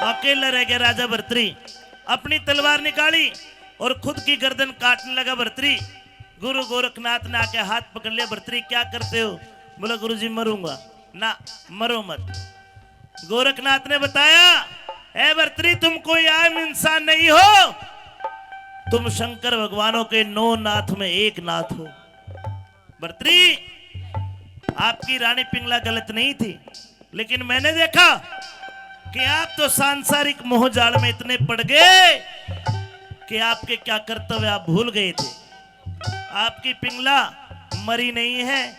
अकेला रह गया राजा भर्तरी। अपनी तलवार निकाली और खुद की गर्दन काटने लगा भर्तरी। गुरु गोरखनाथ ने आके हाथ पकड़ लिया, "भर्तरी, क्या करते हो?" बोला, "गुरु जी, मरूंगा।" "ना, मरो मत।" गोरखनाथ ने बताया, "ए भर्तरी, तुम कोई आम इंसान नहीं हो, तुम शंकर भगवानों के नौ नाथ में एक नाथ हो। भर्तरी, आपकी रानी पिंगला गलत नहीं थी, लेकिन मैंने देखा कि आप तो सांसारिक मोह जाल में इतने पड़ गए कि आपके क्या कर्तव्य आप भूल गए थे। आपकी पिंगला मरी नहीं है,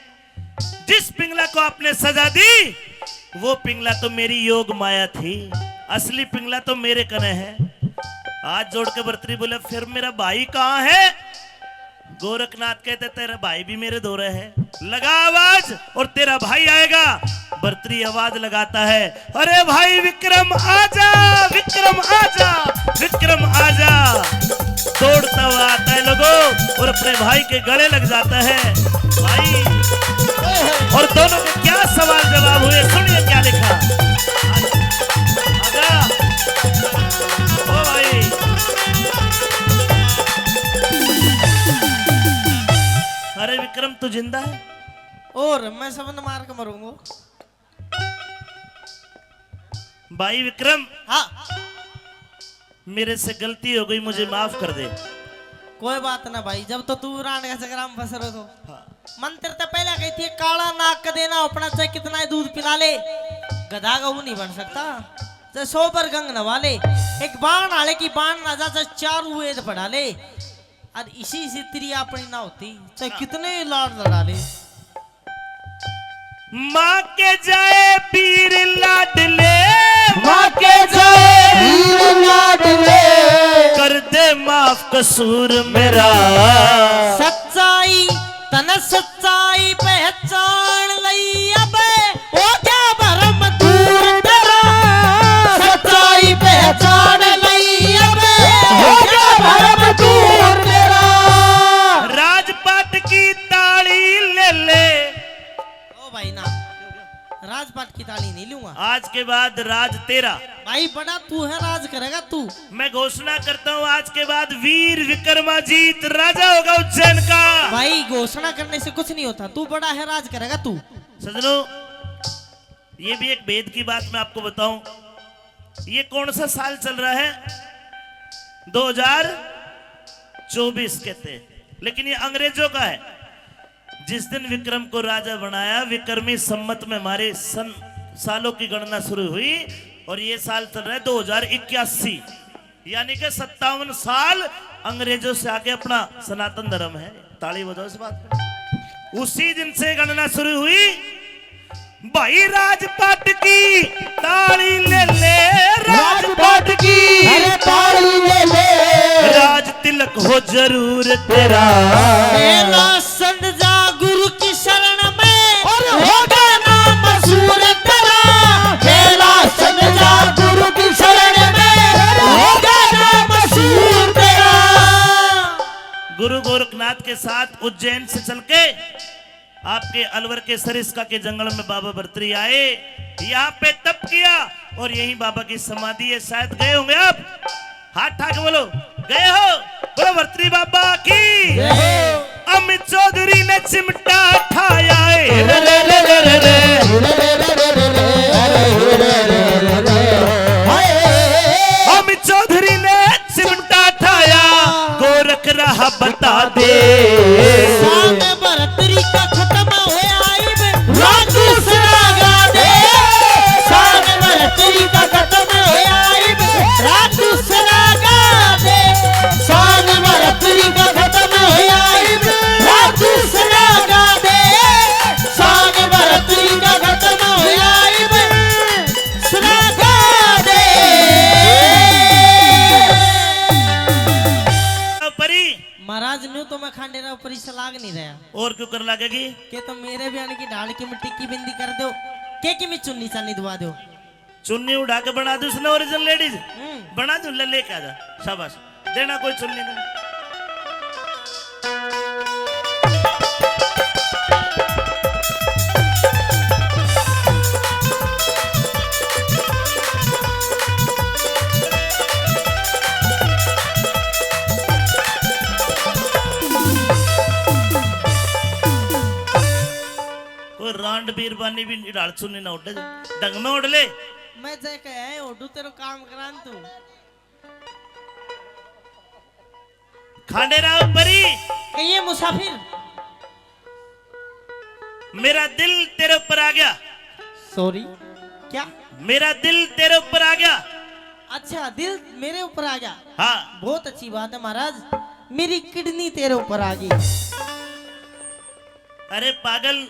जिस पिंगला को आपने सजा दी, वो पिंगला तो मेरी योग माया थी, असली पिंगला तो मेरे कने है।" हाथ जोड़ के भर्तरी बोले, "फिर मेरा भाई कहाँ है?" गोरखनाथ कहते, "तेरा भाई भी मेरे धोरे है, लगा आवाज और तेरा भाई आएगा।" भर्तरी आवाज लगाता है, "अरे भाई विक्रम आजा, विक्रम आजा, विक्रम आजा।" दौड़ता हुआ आता है लोगों, और अपने भाई के गले लग जाता है। भाई, और दोनों के क्या सवाल जवाब हुए, सुनिए क्या लिखा। आजा, ओ भाई। अरे विक्रम, तू जिंदा है? और मैं सबंध मार के मरूंगा। भाई विक्रम, हाँ। मेरे से गलती हो गई, मुझे माफ कर दे। कोई बात ना भाई, जब तो तू रांड का चक्कर में फंस रहे तो। हाँ। मंत्र तो पहले कही थी, "काला नाग कदे ना अपना, चाहे कितना ही दूध पिला ले, गधा गऊ नहीं बन सकता, चाहे सौ बार गंग नवा ले, एक बाण आले की बाण ना जा, चाहे चार वेद पढ़ा ले, और इसी से तेरी अपनी ना होती, चाहे हाँ। कितने लाड लड़ा ले।" माँ के जाए पीर लाडले, माँ के जाए पीर लाडले, कर दे माफ कसूर मेरा। सच्चाई तन सच्चाई पहचान लई अब, हो गया भरम दूर तेरा। सच्चाई पहचान लई अब, हो गया भरम दूर तेरा। राजपाट की ताली ले ले। ओ भाई ना, राजपाट की ताली नहीं लूंगा। आज के बाद राज तेरा। भाई बड़ा तू है, राज करेगा तू। मैं घोषणा करता हूँ, आज के बाद वीर विक्रमाजीत राजा होगा उज्जैन का। भाई घोषणा करने से कुछ नहीं होता, तू बड़ा है, राज करेगा तू। सजनों, ये भी एक भेद की बात मैं आपको बताऊं, ये कौन सा साल चल रहा है? दो हज़ार चौबीस कहते हैं, लेकिन ये अंग्रेजों का है। जिस दिन विक्रम को राजा बनाया, विक्रमी संवत में हमारे सन, सालों की गणना शुरू हुई और ये साल चल रहा है दो हज़ार इक्यासी, यानी कि सत्तावन साल अंग्रेजों से आगे अपना सनातन धर्म है। ताली बजाओ इस बात पे। उसी दिन से गणना शुरू हुई। भाई राजपाट की ताली ले ले, राजपाट की, अरे ताली ले ले। राज तिलक हो जरूर तेरा। मेरा संत जा गुरु की शरण में, और होगा नाम मशहूर तेरा। मेरा संत जा गुरु की शरण में, होगा नाम मशहूर तेरा। गुरु गोरखनाथ के साथ उज्जैन से चल के आपके अलवर के सरिस्का के जंगल में बाबा भर्तरी आए, यहाँ पे तप किया और यहीं बाबा की समाधि है। शायद गए होंगे आप, हाथ उठा के बोलो, गए हो? बोलो भर्तरी बाबा की। जय हो। अमित चौधरी ने चिमटा ठाया है। रे रे रे रे रे। अमित चौधरी ने चिमटा ठाया, गोरख राह बता दे। साग भरतरी का खत्म होया इब, रात दूसरा गा दे। साग भरतरी का खत्म होया इब, रात दूसरा गा दे। साग भरतरी का खत्म होया इब, रात दूसरा गा दे। साग भरतरी का खत्म होया इब, सुना गा दे। परी। महाराज, न्यू तो मैं खांडेराव परी सलाग नहीं रहा। और क्यों कर लागेगी? के तो मेरे भी आने की ढाल की मिट्टी की बिंदी कर दो, के की मैं चुन्नी चानी दवा दो। चुन्नी उड़ा के बना दूं उसने original ladies। हम्म। बना दूं, ले लेके आ जा। शाबाश। देना कोई चुन्नी नहीं। कोई रांड बीरबानी भी ढाल चुन्नी ना उड़े, ढंग में उड़ ले। मैं जय कहे ओडू तेरो काम करान तू। खांडेराव परी। कहिए मुसाफिर। मेरा दिल तेरे ऊपर आ गया। Sorry, क्या? मेरा दिल तेरे ऊपर आ गया। अच्छा, दिल मेरे ऊपर आ गया। हाँ। बहुत अच्छी बात है महाराज, मेरी kidney तेरे ऊपर आ गई। अरे पागल,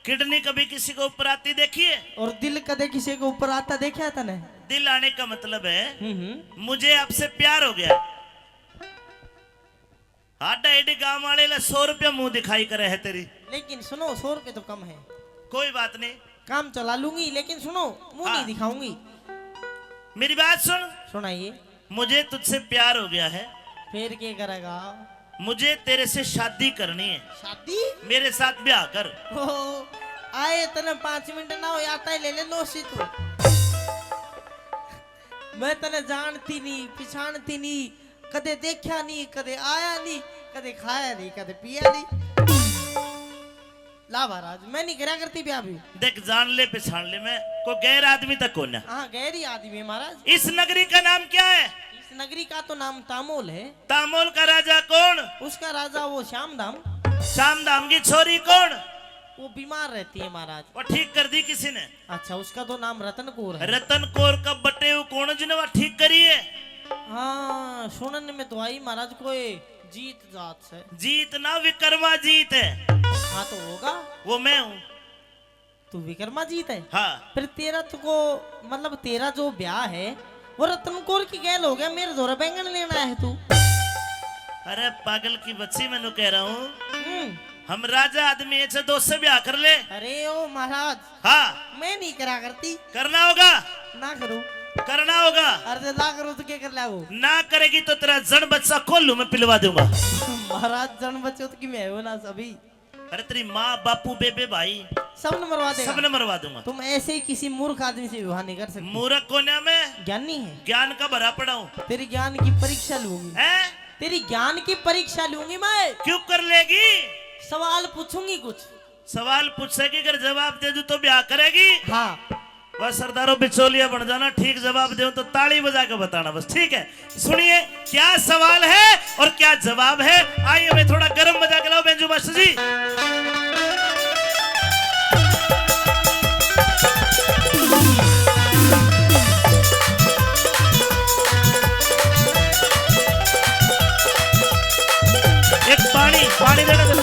kidney कभी किसी के ऊपर आती देखी है? और दिल कदे किसी के ऊपर आता देखा है तने? दिल आने का मतलब है, हम्म, हम्म। मुझे आपसे प्यार हो गया। हाडा एडी गांव वाले ला सौ रुपया मुंह दिखाई करे है तेरी। लेकिन सुनो, सौ रुपये तो कम है। कोई बात नहीं। काम चला लूंगी, लेकिन सुनो, मुंह हाँ। नहीं दिखाऊंगी। मेरी बात सुन। सुनाइए। मुझे तुझसे प्यार हो गया है। फिर क्या करेगा? मुझे तेरे से शादी करनी है। शादी? मेरे साथ ब्याह कर। ओ, आए तने पाँच मिनट ना हो, आता ही ले ले नोसी तू। मैं तने जानती नहीं, पिछाणती नहीं, कदे देखा नहीं, कदे आया नहीं, कदे खाया नहीं, कदे पिया नहीं। ला महाराज, मैं नहीं करा करती ब्याह भी। देख, जान ले, पिछाण ले, मैं कोई गैर आदमी तक कोन्या। हाँ, गैर ही आदमी है महाराज। इस नगरी का नाम क्या है? इस नगरी का तो नाम तामोल है। तामोल का राजा कौन? उसका राजा वो श्याम धाम। श्याम धाम की छोरी कौन? वो बीमार रहती है महाराज। वो ठीक कर दी किसी ने? अच्छा, उसका तो नाम रतन कौर है। रतन कौर का बटेऊ कौन जिन्हें वो ठीक करी है? हाँ, सुनने में तो आई महाराज, कोई जीत जात से। जीत ना, विक्रमा जीत है। हाँ, तो होगा। वो मैं हूँ। तू विक्रमा जीत है? हाँ। फिर तेरा तो को, मतलब, तेरा जो ब्याह है, वो रतन कौर की गैल हो गया, मेरे धोरे बैंगन लेना है तू। अरे पागल की बच्ची, मैंने कह रहा हूँ, हम्म। हम राजा आदमी है, दो से ब्याह कर ले। अरे ओ महाराज, हाँ। मैं नहीं करा करती। करना होगा। ना करूँ। करना होगा। अरे ना करूँ तो क्या कर ले वो? ना करेगी तो तेरा जन बच्चा कोल्हू में पिलवा दूंगा। महाराज, जन बच्चों की मैं हो ना सभी। अरे तेरी माँ, बापू, बेबे, भाई, सबने मरवा देगा। सबने मरवा दूंगा। तुम ऐसे ही किसी मूर्ख आदमी से विवाह नहीं कर सकते। मूर्ख कोन्या मैं? ज्ञानी है। ज्ञान का भरा पड़ा हूँ। तेरी ज्ञान की परीक्षा लूंगी। हैं? तेरी ज्ञान की परीक्षा लूंगी मैं। क्यों कर लेगी? सवाल पूछूंगी कुछ। सवाल पूछेगी, अगर जवाब दे दूं तो ब्याह करेगी? हाँ। बस सरदारों, बिचौलिया बन जाना, ठीक जवाब दे तो ताली बजा के बताना बस, ठीक है? सुनिए, क्या सवाल है और क्या जवाब है। आइए, मैं थोड़ा गरम बजा के लाओ, बैंजो मास्टर जी। एक पानी, पानी देना जरा।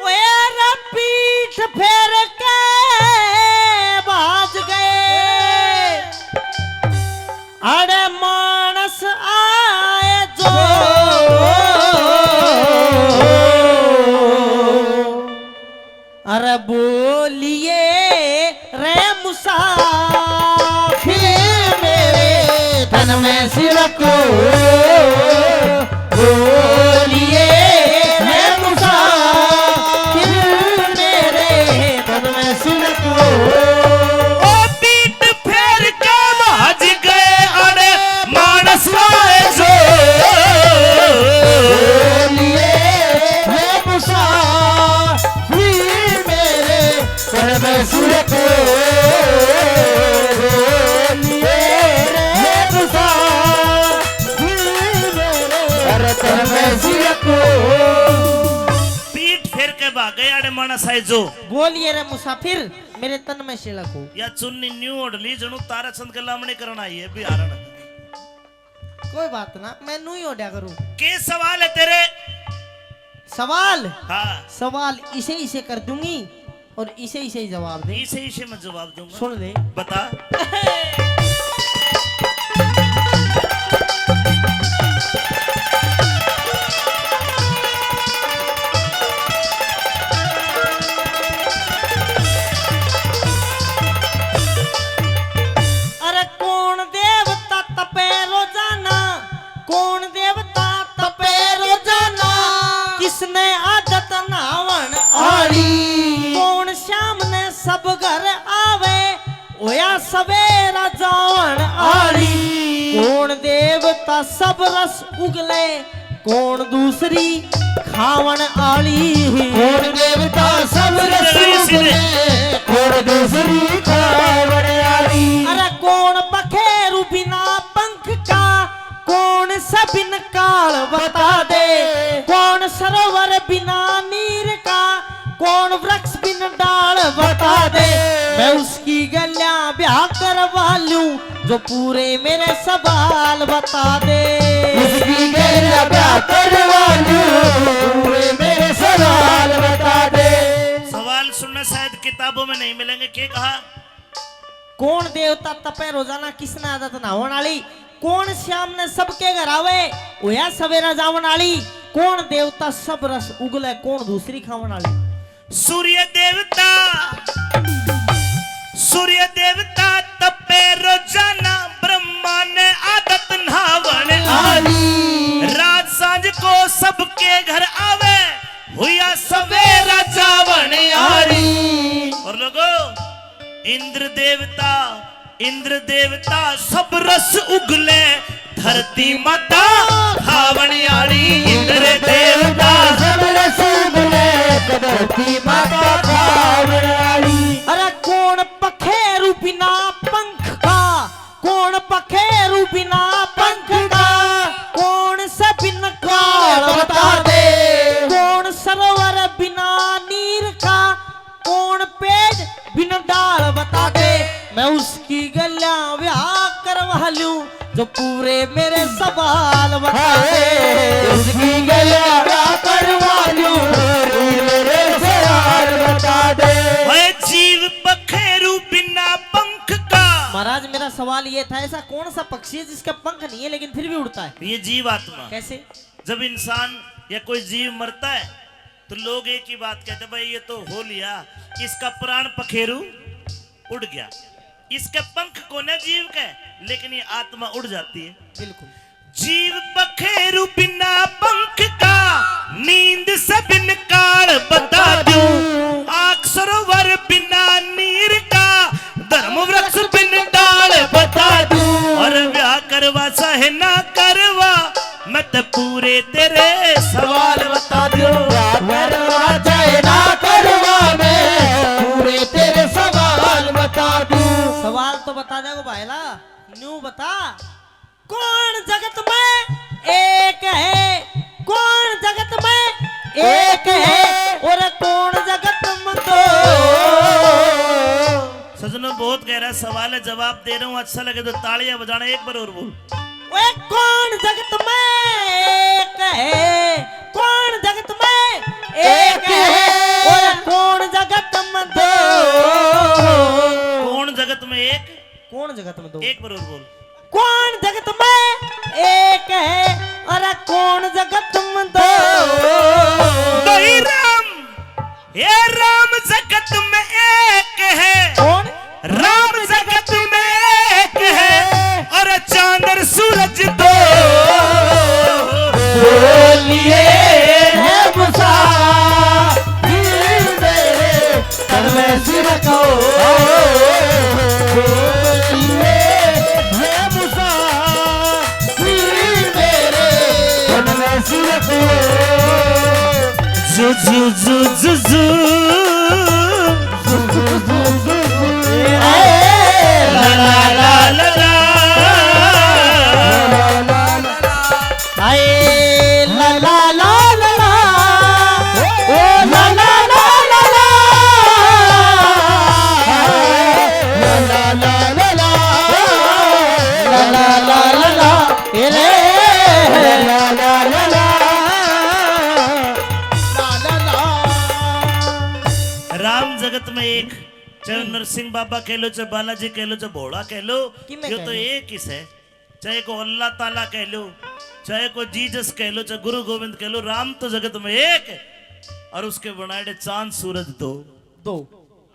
ओए पीठ फेर के भाज गए। अरे मानस आए जो, अरे बोलिए रे मुसाफिर मेरे तन में सिरको, बोलिए रे मुसाफिर मेरे तन में सिरको। ओ पीठ फेर के भाज गए अरे मानस आए जो, बोलिए रे मुसाफिर मेरे तन में सिरको, बोलिए रे मुसाफिर मेरे तन में सिरको। पीठ फेर के भागे आड़े मानस आए जो। बोलिए रे मुसाफिर, मेरे तन में सिलको। या चुन्नी न्यू ओढ़ ली, जणू ताराचंद के लामणी करण आई है बिहारण। कोई बात ना, मैं न्यू ही ओढ़ा करूँ। के सवाल है तेरे? सवाल? हाँ। सवाल इसे इसे कर दूंगी और इसे इसे ही जवाब दे। इसे इसे मैं जवाब दूंगा। सुन ले। बता। अरे कौन देवता तपे रोजाना, कौन देवता तपे रोजाना, किसने आदत नहावन आली, कौन शाम ने सब घर आवे, होया सवेरा जावन आली। कौन देवता सब रस उगले, कौन दूसरी खावन आली। कौन देवता सब रस उगले, कौन दूसरी खावन आली। अरे कौन पखेरु बिना पंख का, कौन से बिन काल बता दे, कौन सरोवर बिना नीर का, कौन वृक्ष बिन डाल बता दे। मैं उसकी गल्या ब्याह करवा लूं, जो पूरे मेरे सवाल बता दे। उसकी गल्या ब्याह करवा लूं, पूरे मेरे सवाल बता दे। सवाल सुनना शायद किताबों में नहीं मिलेंगे। के कहा? कौन देवता तपे रोजाना, किसने आदत नहावन आली, कौन शाम ने सबके घर आवे, होया सवेरा जावन आली, कौन देवता सब रस उगले, कौन दूसरी खावन आली। सूर्य देवता, सूर्य देवता तपे रोजाना, ब्रह्मा ने आदत नहावन आली। रात सांझ को सबके घर आवे, हुया सवेरा जावन आली। और लोगो, इंद्र देवता, इंद्र देवता सब रस उगले, धरती माता खावण आली। इंद्र देवता सब रस उगले, धरती माता खावण आली। अरे कौन पखेरु बिना पंख का, कौन पखेरु बिना पंख का, कौन से बिन काल बता दे। कौन सरोवर बिना नीर का, कौन पेड़ बिन डाल बता दे। मैं उसकी गल्या ब्याह करवा लूं, जो पूरे मेरे सवाल बता दे। हाय, उसकी गल्या ब्याह करवा लूं, पूरे मेरे सवाल बता दे। हाय, जीव पखेरु बिना पंख का। महाराज, मेरा सवाल ये था, ऐसा कौन सा पक्षी है जिसके पंख नहीं है लेकिन फिर भी उड़ता है? ये जीव आत्मा। कैसे? जब इंसान या कोई जीव मरता है तो लोग एक ही बात कहते, भाई ये तो हो लिया, इसका प्राण पखेरु उड़ गया। इसके पंख कोने जीव के, लेकिन ये आत्मा उड़ जाती है। बिल्कुल। जीव पखेरु बिना पंख का, नींद से बिन काल बता दूं। आग सरोवर बिना नीर का, धर्म वृक्ष बिन डाल बता दूं। और ब्याह करवा चाहे ना करवा, मैं तो पूरे तेरे सवाल बता दूं। ब्याह करवा चाहे ना करवा, मैं पूरे तेरे सवाल बता दूं। सवाल तो बता देगो भाईला, न्यू बता। कौन जगत में एक है, कौन जगत में एक है, और कौन जगत में दो? सजनों, बहुत गहरा सवाल है, जवाब दे रहा हूँ, अच्छा लगे तो तालियां बजाना, एक बार और बोल। ओए, कौन जगत में एक है, कौन जगत में एक है, और कौन जगत जगत में दो। एक बार और बोल। कौन जगत में एक है, अरे कौन जगत में दो? दो ही राम, हे राम जगत में एक है। कौन? राम जगत में एक है, और चांद और सूरज दो। बोलिए है मुसाफिर मेरे, तन में सिर को। बोलिए है मुसाफिर मेरे, तन में सिर को। जु, जु, जु, जु, जु। राम जगत में एक, चाहे नरसिंह बाबा कह लो, चाहे बालाजी कह लो, चाहे भोला कह लो, किमें यो कह तो लो। एक ही सै। चाहे को अल्लाह ताला कह लो, चाहे को जीसस कह लो, चाहे गुरु गोविंद कह लो, राम तो जगत में एक है, और उसके बनाए चांद सूरज दो। दो।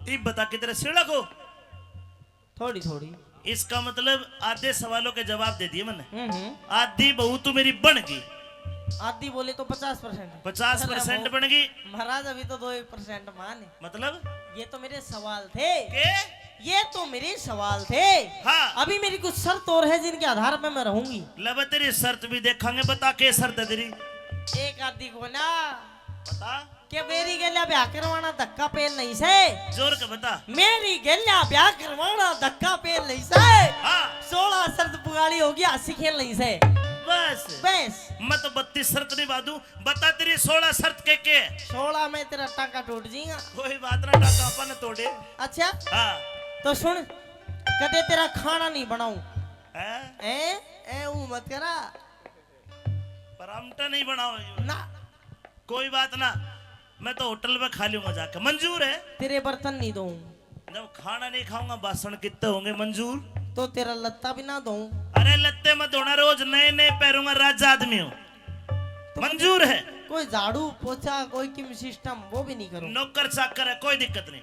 इब बता कितने सिड़क हो? थोड़ी थोड़ी। इसका मतलब आधे सवालों के जवाब दे दिए मैंने। हम्म, हम्म। आधी बहू तू मेरी बन गई। आधी बोले तो पचास परसेंट। पचास परसेंट बन गई। महाराज, अभी तो दो एक परसेंट मान है। मतलब? ये तो मेरे सवाल थे। के? ये तो मेरे सवाल थे। हाँ। अभी मेरी कुछ शर्त और है जिनके आधार पे मैं रहूंगी। ले बे, तेरी शर्त भी देखांगे, बता के शर्त है तेरी? एक आधी को ना। बता। के मेरी गेल्या ब्याह करवाना धक्का पेल नहीं से। जोर के बता। मेरी गेल्या ब्याह करवाना धक्का पेल नहीं से। हाँ। सोलह शर्त पुगाली होगी, हंसी खेल नहीं से। बस। बस। मैं तो बत्तीस शर्त निभा दूं। बता तेरी सोलह शर्त के के? सोलह में तेरा टांका टूट जाएगा। कोई बात ना, टांका अपन तोड़े। अच्छा? हाँ। तो सुन, कदे तेरा खाना नहीं बनाऊं। हैं? हैं? ए, ऊ मत करा। परामटा नहीं बनाओ। ना। कोई बात ना, मैं तो होटल में खा लूंगा जाके। मंजूर है? तेरे बर्तन नहीं धोऊं। जब खाना नहीं खाऊंगा, बासन कितने होंगे? मंजूर? तो तेरा लत्ता भी ना धोऊं। अरे लत्ते मत धोना, रोज नए नए पहनूंगा, राजा आदमी हूँ। तो मंजूर है? कोई झाड़ू पोछा, कोई किम सिस्टम, वो भी नहीं करूं। नौकर चाकर है, कोई दिक्कत नहीं।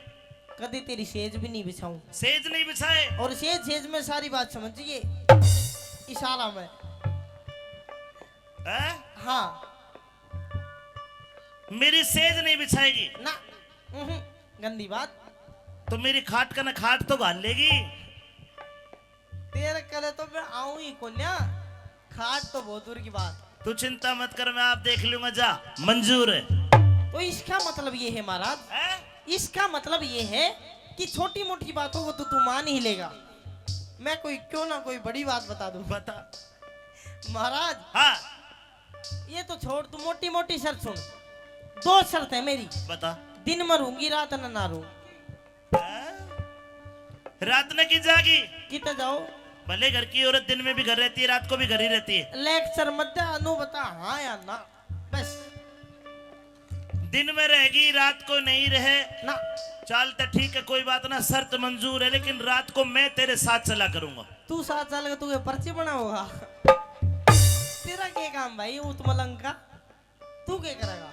कभी तेरी सेज भी नहीं बिछाऊं। सेज नहीं बिछाए? और सेज, सेज में सारी बात समझिए, इशारा में। हैं? हाँ। मेरी सेज नहीं बिछाएगी? ना। उहुं, गंदी बात। तो मेरी खाट का ना खाट तो घाल लेगी? तेरे कने तो मैं आऊं ही कोन्या, खाट तो बहुत दूर की बात। तू चिंता मत कर, मैं आप देख लूंगा, जा, मंजूर है। तो इसका मतलब ये है महाराज, हैं? इसका मतलब ये है कि छोटी मोटी बातों को तो तू मान ही लेगा। मैं कोई, क्यों ना कोई बड़ी बात बता दूं। बता। महाराज, हाँ। ये तो छोड़, तू मोटी मोटी शर्त सुन। दो शर्त है मेरी। बता। दिन में रहूंगी, रात न ना रहूं। हाँ? रात न की जागी? किते जाओ? भले घर की औरत दिन में भी घर रहती है, रात को भी घर ही रहती है। लेक्चर मत दे, अनु बता, हाँ या ना, बस। दिन में रहेगी, रात को नहीं रहे। ना। चाल तो ठीक है, कोई बात ना, शर्त मंजूर है, लेकिन रात को मैं तेरे साथ चला करूंगा। तू साथ चल के तू ये पर्ची बनाओगा? तेरा के काम भाई, ऊत मलंग का? तू के करेगा?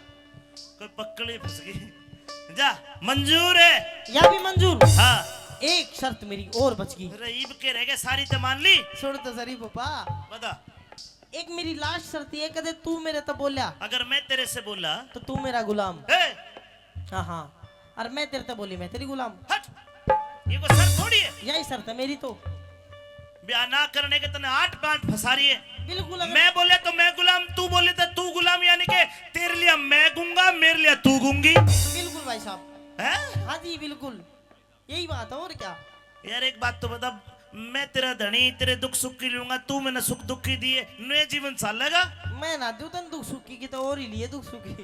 कोई पकड़ी फंस गई। जा, मंजूर है। या भी मंजूर? हाँ। एक शर्त मेरी और बच गई। अरे, ईब के रह गए, सारी तो मान ली। छोड़ तो सरी पापा। बता। एक मेरी लास्ट शर्त ये, कदे तू मेरे तो बोला। अगर मैं तेरे से बोला। तो तू मेरा गुलाम। ए! हाँ, हाँ। और मैं तेरे ते बोली, मैं तेरी गुलाम। हट, ये कोई शर्त थोड़ी है। यही शर्त है मेरी तो। ब्याह ना करने के तने आठ पे आठ फंसा रही है। बिल्कुल, अगर मैं बोले तो मैं गुलाम, तू बोले तो तू गुलाम, यानी कि तेरे लिए मैं गूंगा, मेरे लिए तू गूंगी। बिल्कुल भाई साहब। हैं? हाँ जी, बिल्कुल। यही बात है, और क्या? यार, एक बात तो बता, मैं तेरा धनी, तेरे दुख सुख की लूंगा, तू मैंने सुख दुख की दिए, नए जीवन चालेगा? मैं ना दूं तन दुख सुख की, की तो और ही लिए दुख सुख की।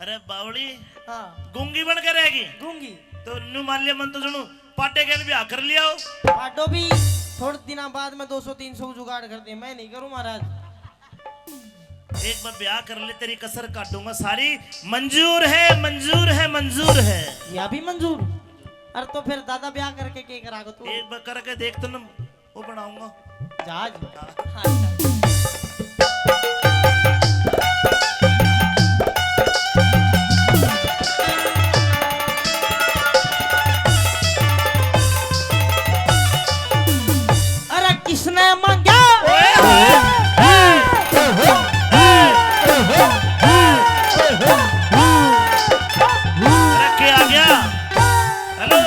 अरे बावली, हाँ। गूंगी बन के रहेगी? गूंगी। तो न्यू मान लिया, मन तो सुनू, पाटे गेल ब्याह कर लिया हो। पाटो भी थोड़े दिना बाद में दो सौ तीन सौ जुगाड़ कर दे, मैं नहीं करूं महाराज। एक बार ब्याह कर ले, तेरी कसर काटूंगा सारी। मंजूर है, मंजूर है, मंजूर है। या भी मंजूर? अरे तो फिर दादा ब्याह करके के करागा तू? एक बार करके देख तो ना, वो बनाऊंगा। जहाज? हाँ। अरे किसने मांगा? अरे के आ गया? हेलो,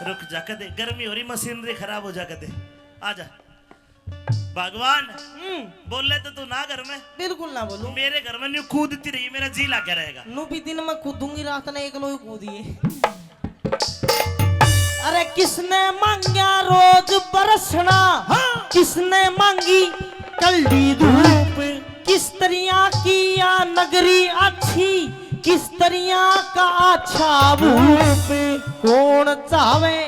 रुक जा, कदे गर्मी हो रही, मशीनरी खराब हो जा, कदे आ जा। भगवान, हम्म। बोले तो तू ना घर में। बिल्कुल ना बोलूं। मेरे घर में न्यू कूदती रही, मेरा जी लगा रहेगा। नू भी दिन में कूदूंगी, रात ने एक लोई कूदिए। अरे किसने मांग्या रोज बरसना, हाँ। किसने मांगी कलडी धूप, किस तरिया की या नगरी अच्छी, किस तरिया का अच्छा भूप, कौन चाहवे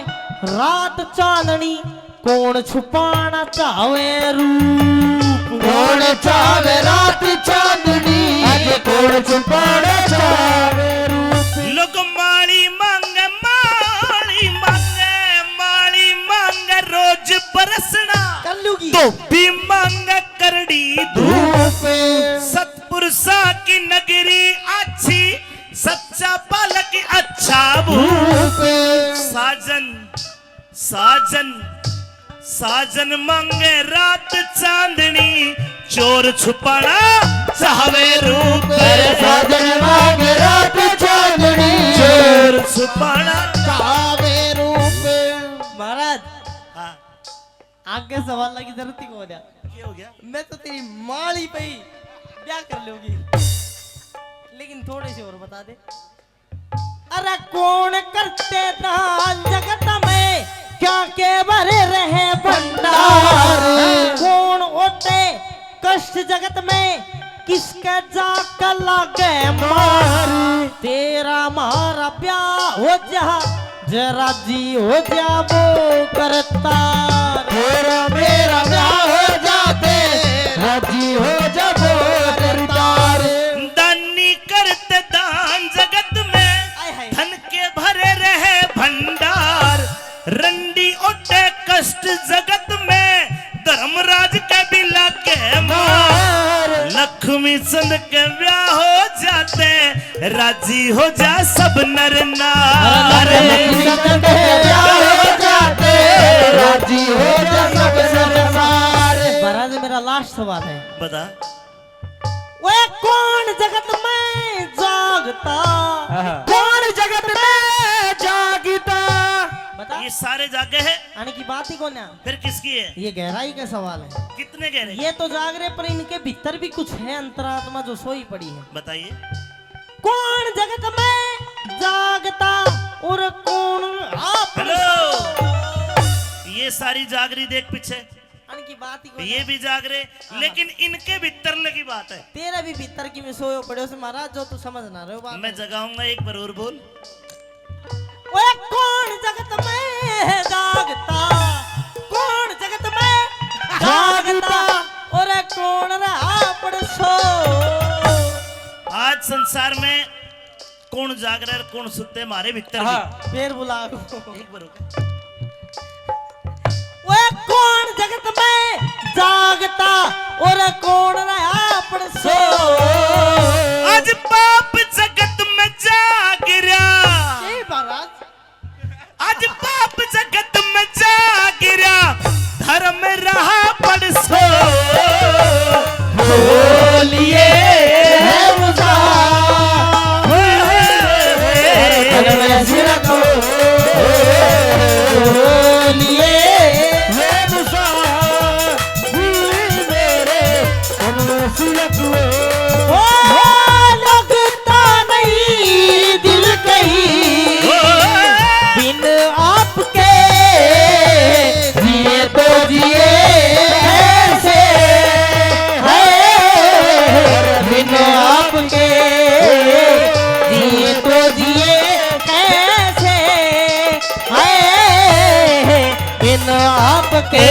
रात चांदनी, कौन छुपाना चाहवे रूप। कौन चाहवे रात चांदनी, आज कौन छुपाना चाहवे रूप। लोग माली मांगे, माली मांगे, माली मांगे रोज बरसना। कर लूगी। धोबी मांगे करड़ी धूप। धूप। सतपुरुषा की नगरी अच्छी, सच्चा बालक अच्छा भूप। भूप। साजन साजन, साजन मांगे रात चांदनी, चोर छुपाना चाहवे रूप। अरे साजन मांगे रात चांदनी, चोर छुपाना चाहवे रूप। महाराज, हाँ। आगे सवाल की जरूरत ही को हो गया। क्या हो गया? मैं तो तेरी माली पे ही ब्याह कर लूंगी, लेकिन थोड़े से और बता दे। अरे कौन करते दान जगत में, क्या के भरे रहे भंडार। कौन ओटे कष्ट जगत में, किसके जाके लागे मार। तेरा मारा ब्याह हो जा, जे राजी हो जा वो करतार। तेरा मेरा ब्याह हो जाते, राजी हो जा वो करतार। दानी करते दान जगत में, हाय हाय। धन के भरे रहे भंडार। रंडी ओटे कष्ट जगत में, धर्मराज के भी लागे मार। लक्ष्मी चंद के ब्याह हो जाते, राजी हो जा सब नर नार। लक्ष्मी चंद के ब्याह हो जाते, राजी हो जा सब नर नार। महाराज, मेरा लास्ट सवाल है। बता। वे कौन जगत में जागता? हाँ। कौन जगत में जागता? बता। ये सारे जागे हैं। आने की बात ही कौन है? फिर किसकी है? ये गहराई का सवाल है। कितने गहरे? ये तो जाग रहे, पर इनके भीतर भी कुछ है, अंतरात्मा जो सोई पड़ी है। बताइए। कौन जगत में जागता और कौन आप? हेलो, ये सारी जागरी देख पीछे। अन की बात ही कोनी। ये भी जाग रहे, हाँ। लेकिन इनके भीतर लगी बात है। तेरा भी भीतर की में सोयो पड़े उसे महाराज, जो तू समझ ना रहे हो बात। मैं जगाऊंगा, एक बार और बोल। ओए कौन जगत में जागता, कौन जगत में जागता, जागता। और कौन रहा पड़सो। आज संसार में कौन जाग रहा है, कौन सुते, मारे भीतर भी। हाँ। फिर बुला। एक बार रुक। ओए कौन जगत में जागता और कौन रहा पड़सो। आज पाप जगत में जाग रहा। यही महाराज। आज पाप जगत में जाग रहा, धर्म रहा पड़सो। बोलिए है मुसा, धर्म सिरको। बोलिए है मुसा, मेरे धर्म सिरको। ओ, लगता नहीं दिल कहीं बिन आपके, जिए तो जिए कैसे हैं, बिन आपके, जिए तो जिए कैसे हैं, बिन आपके।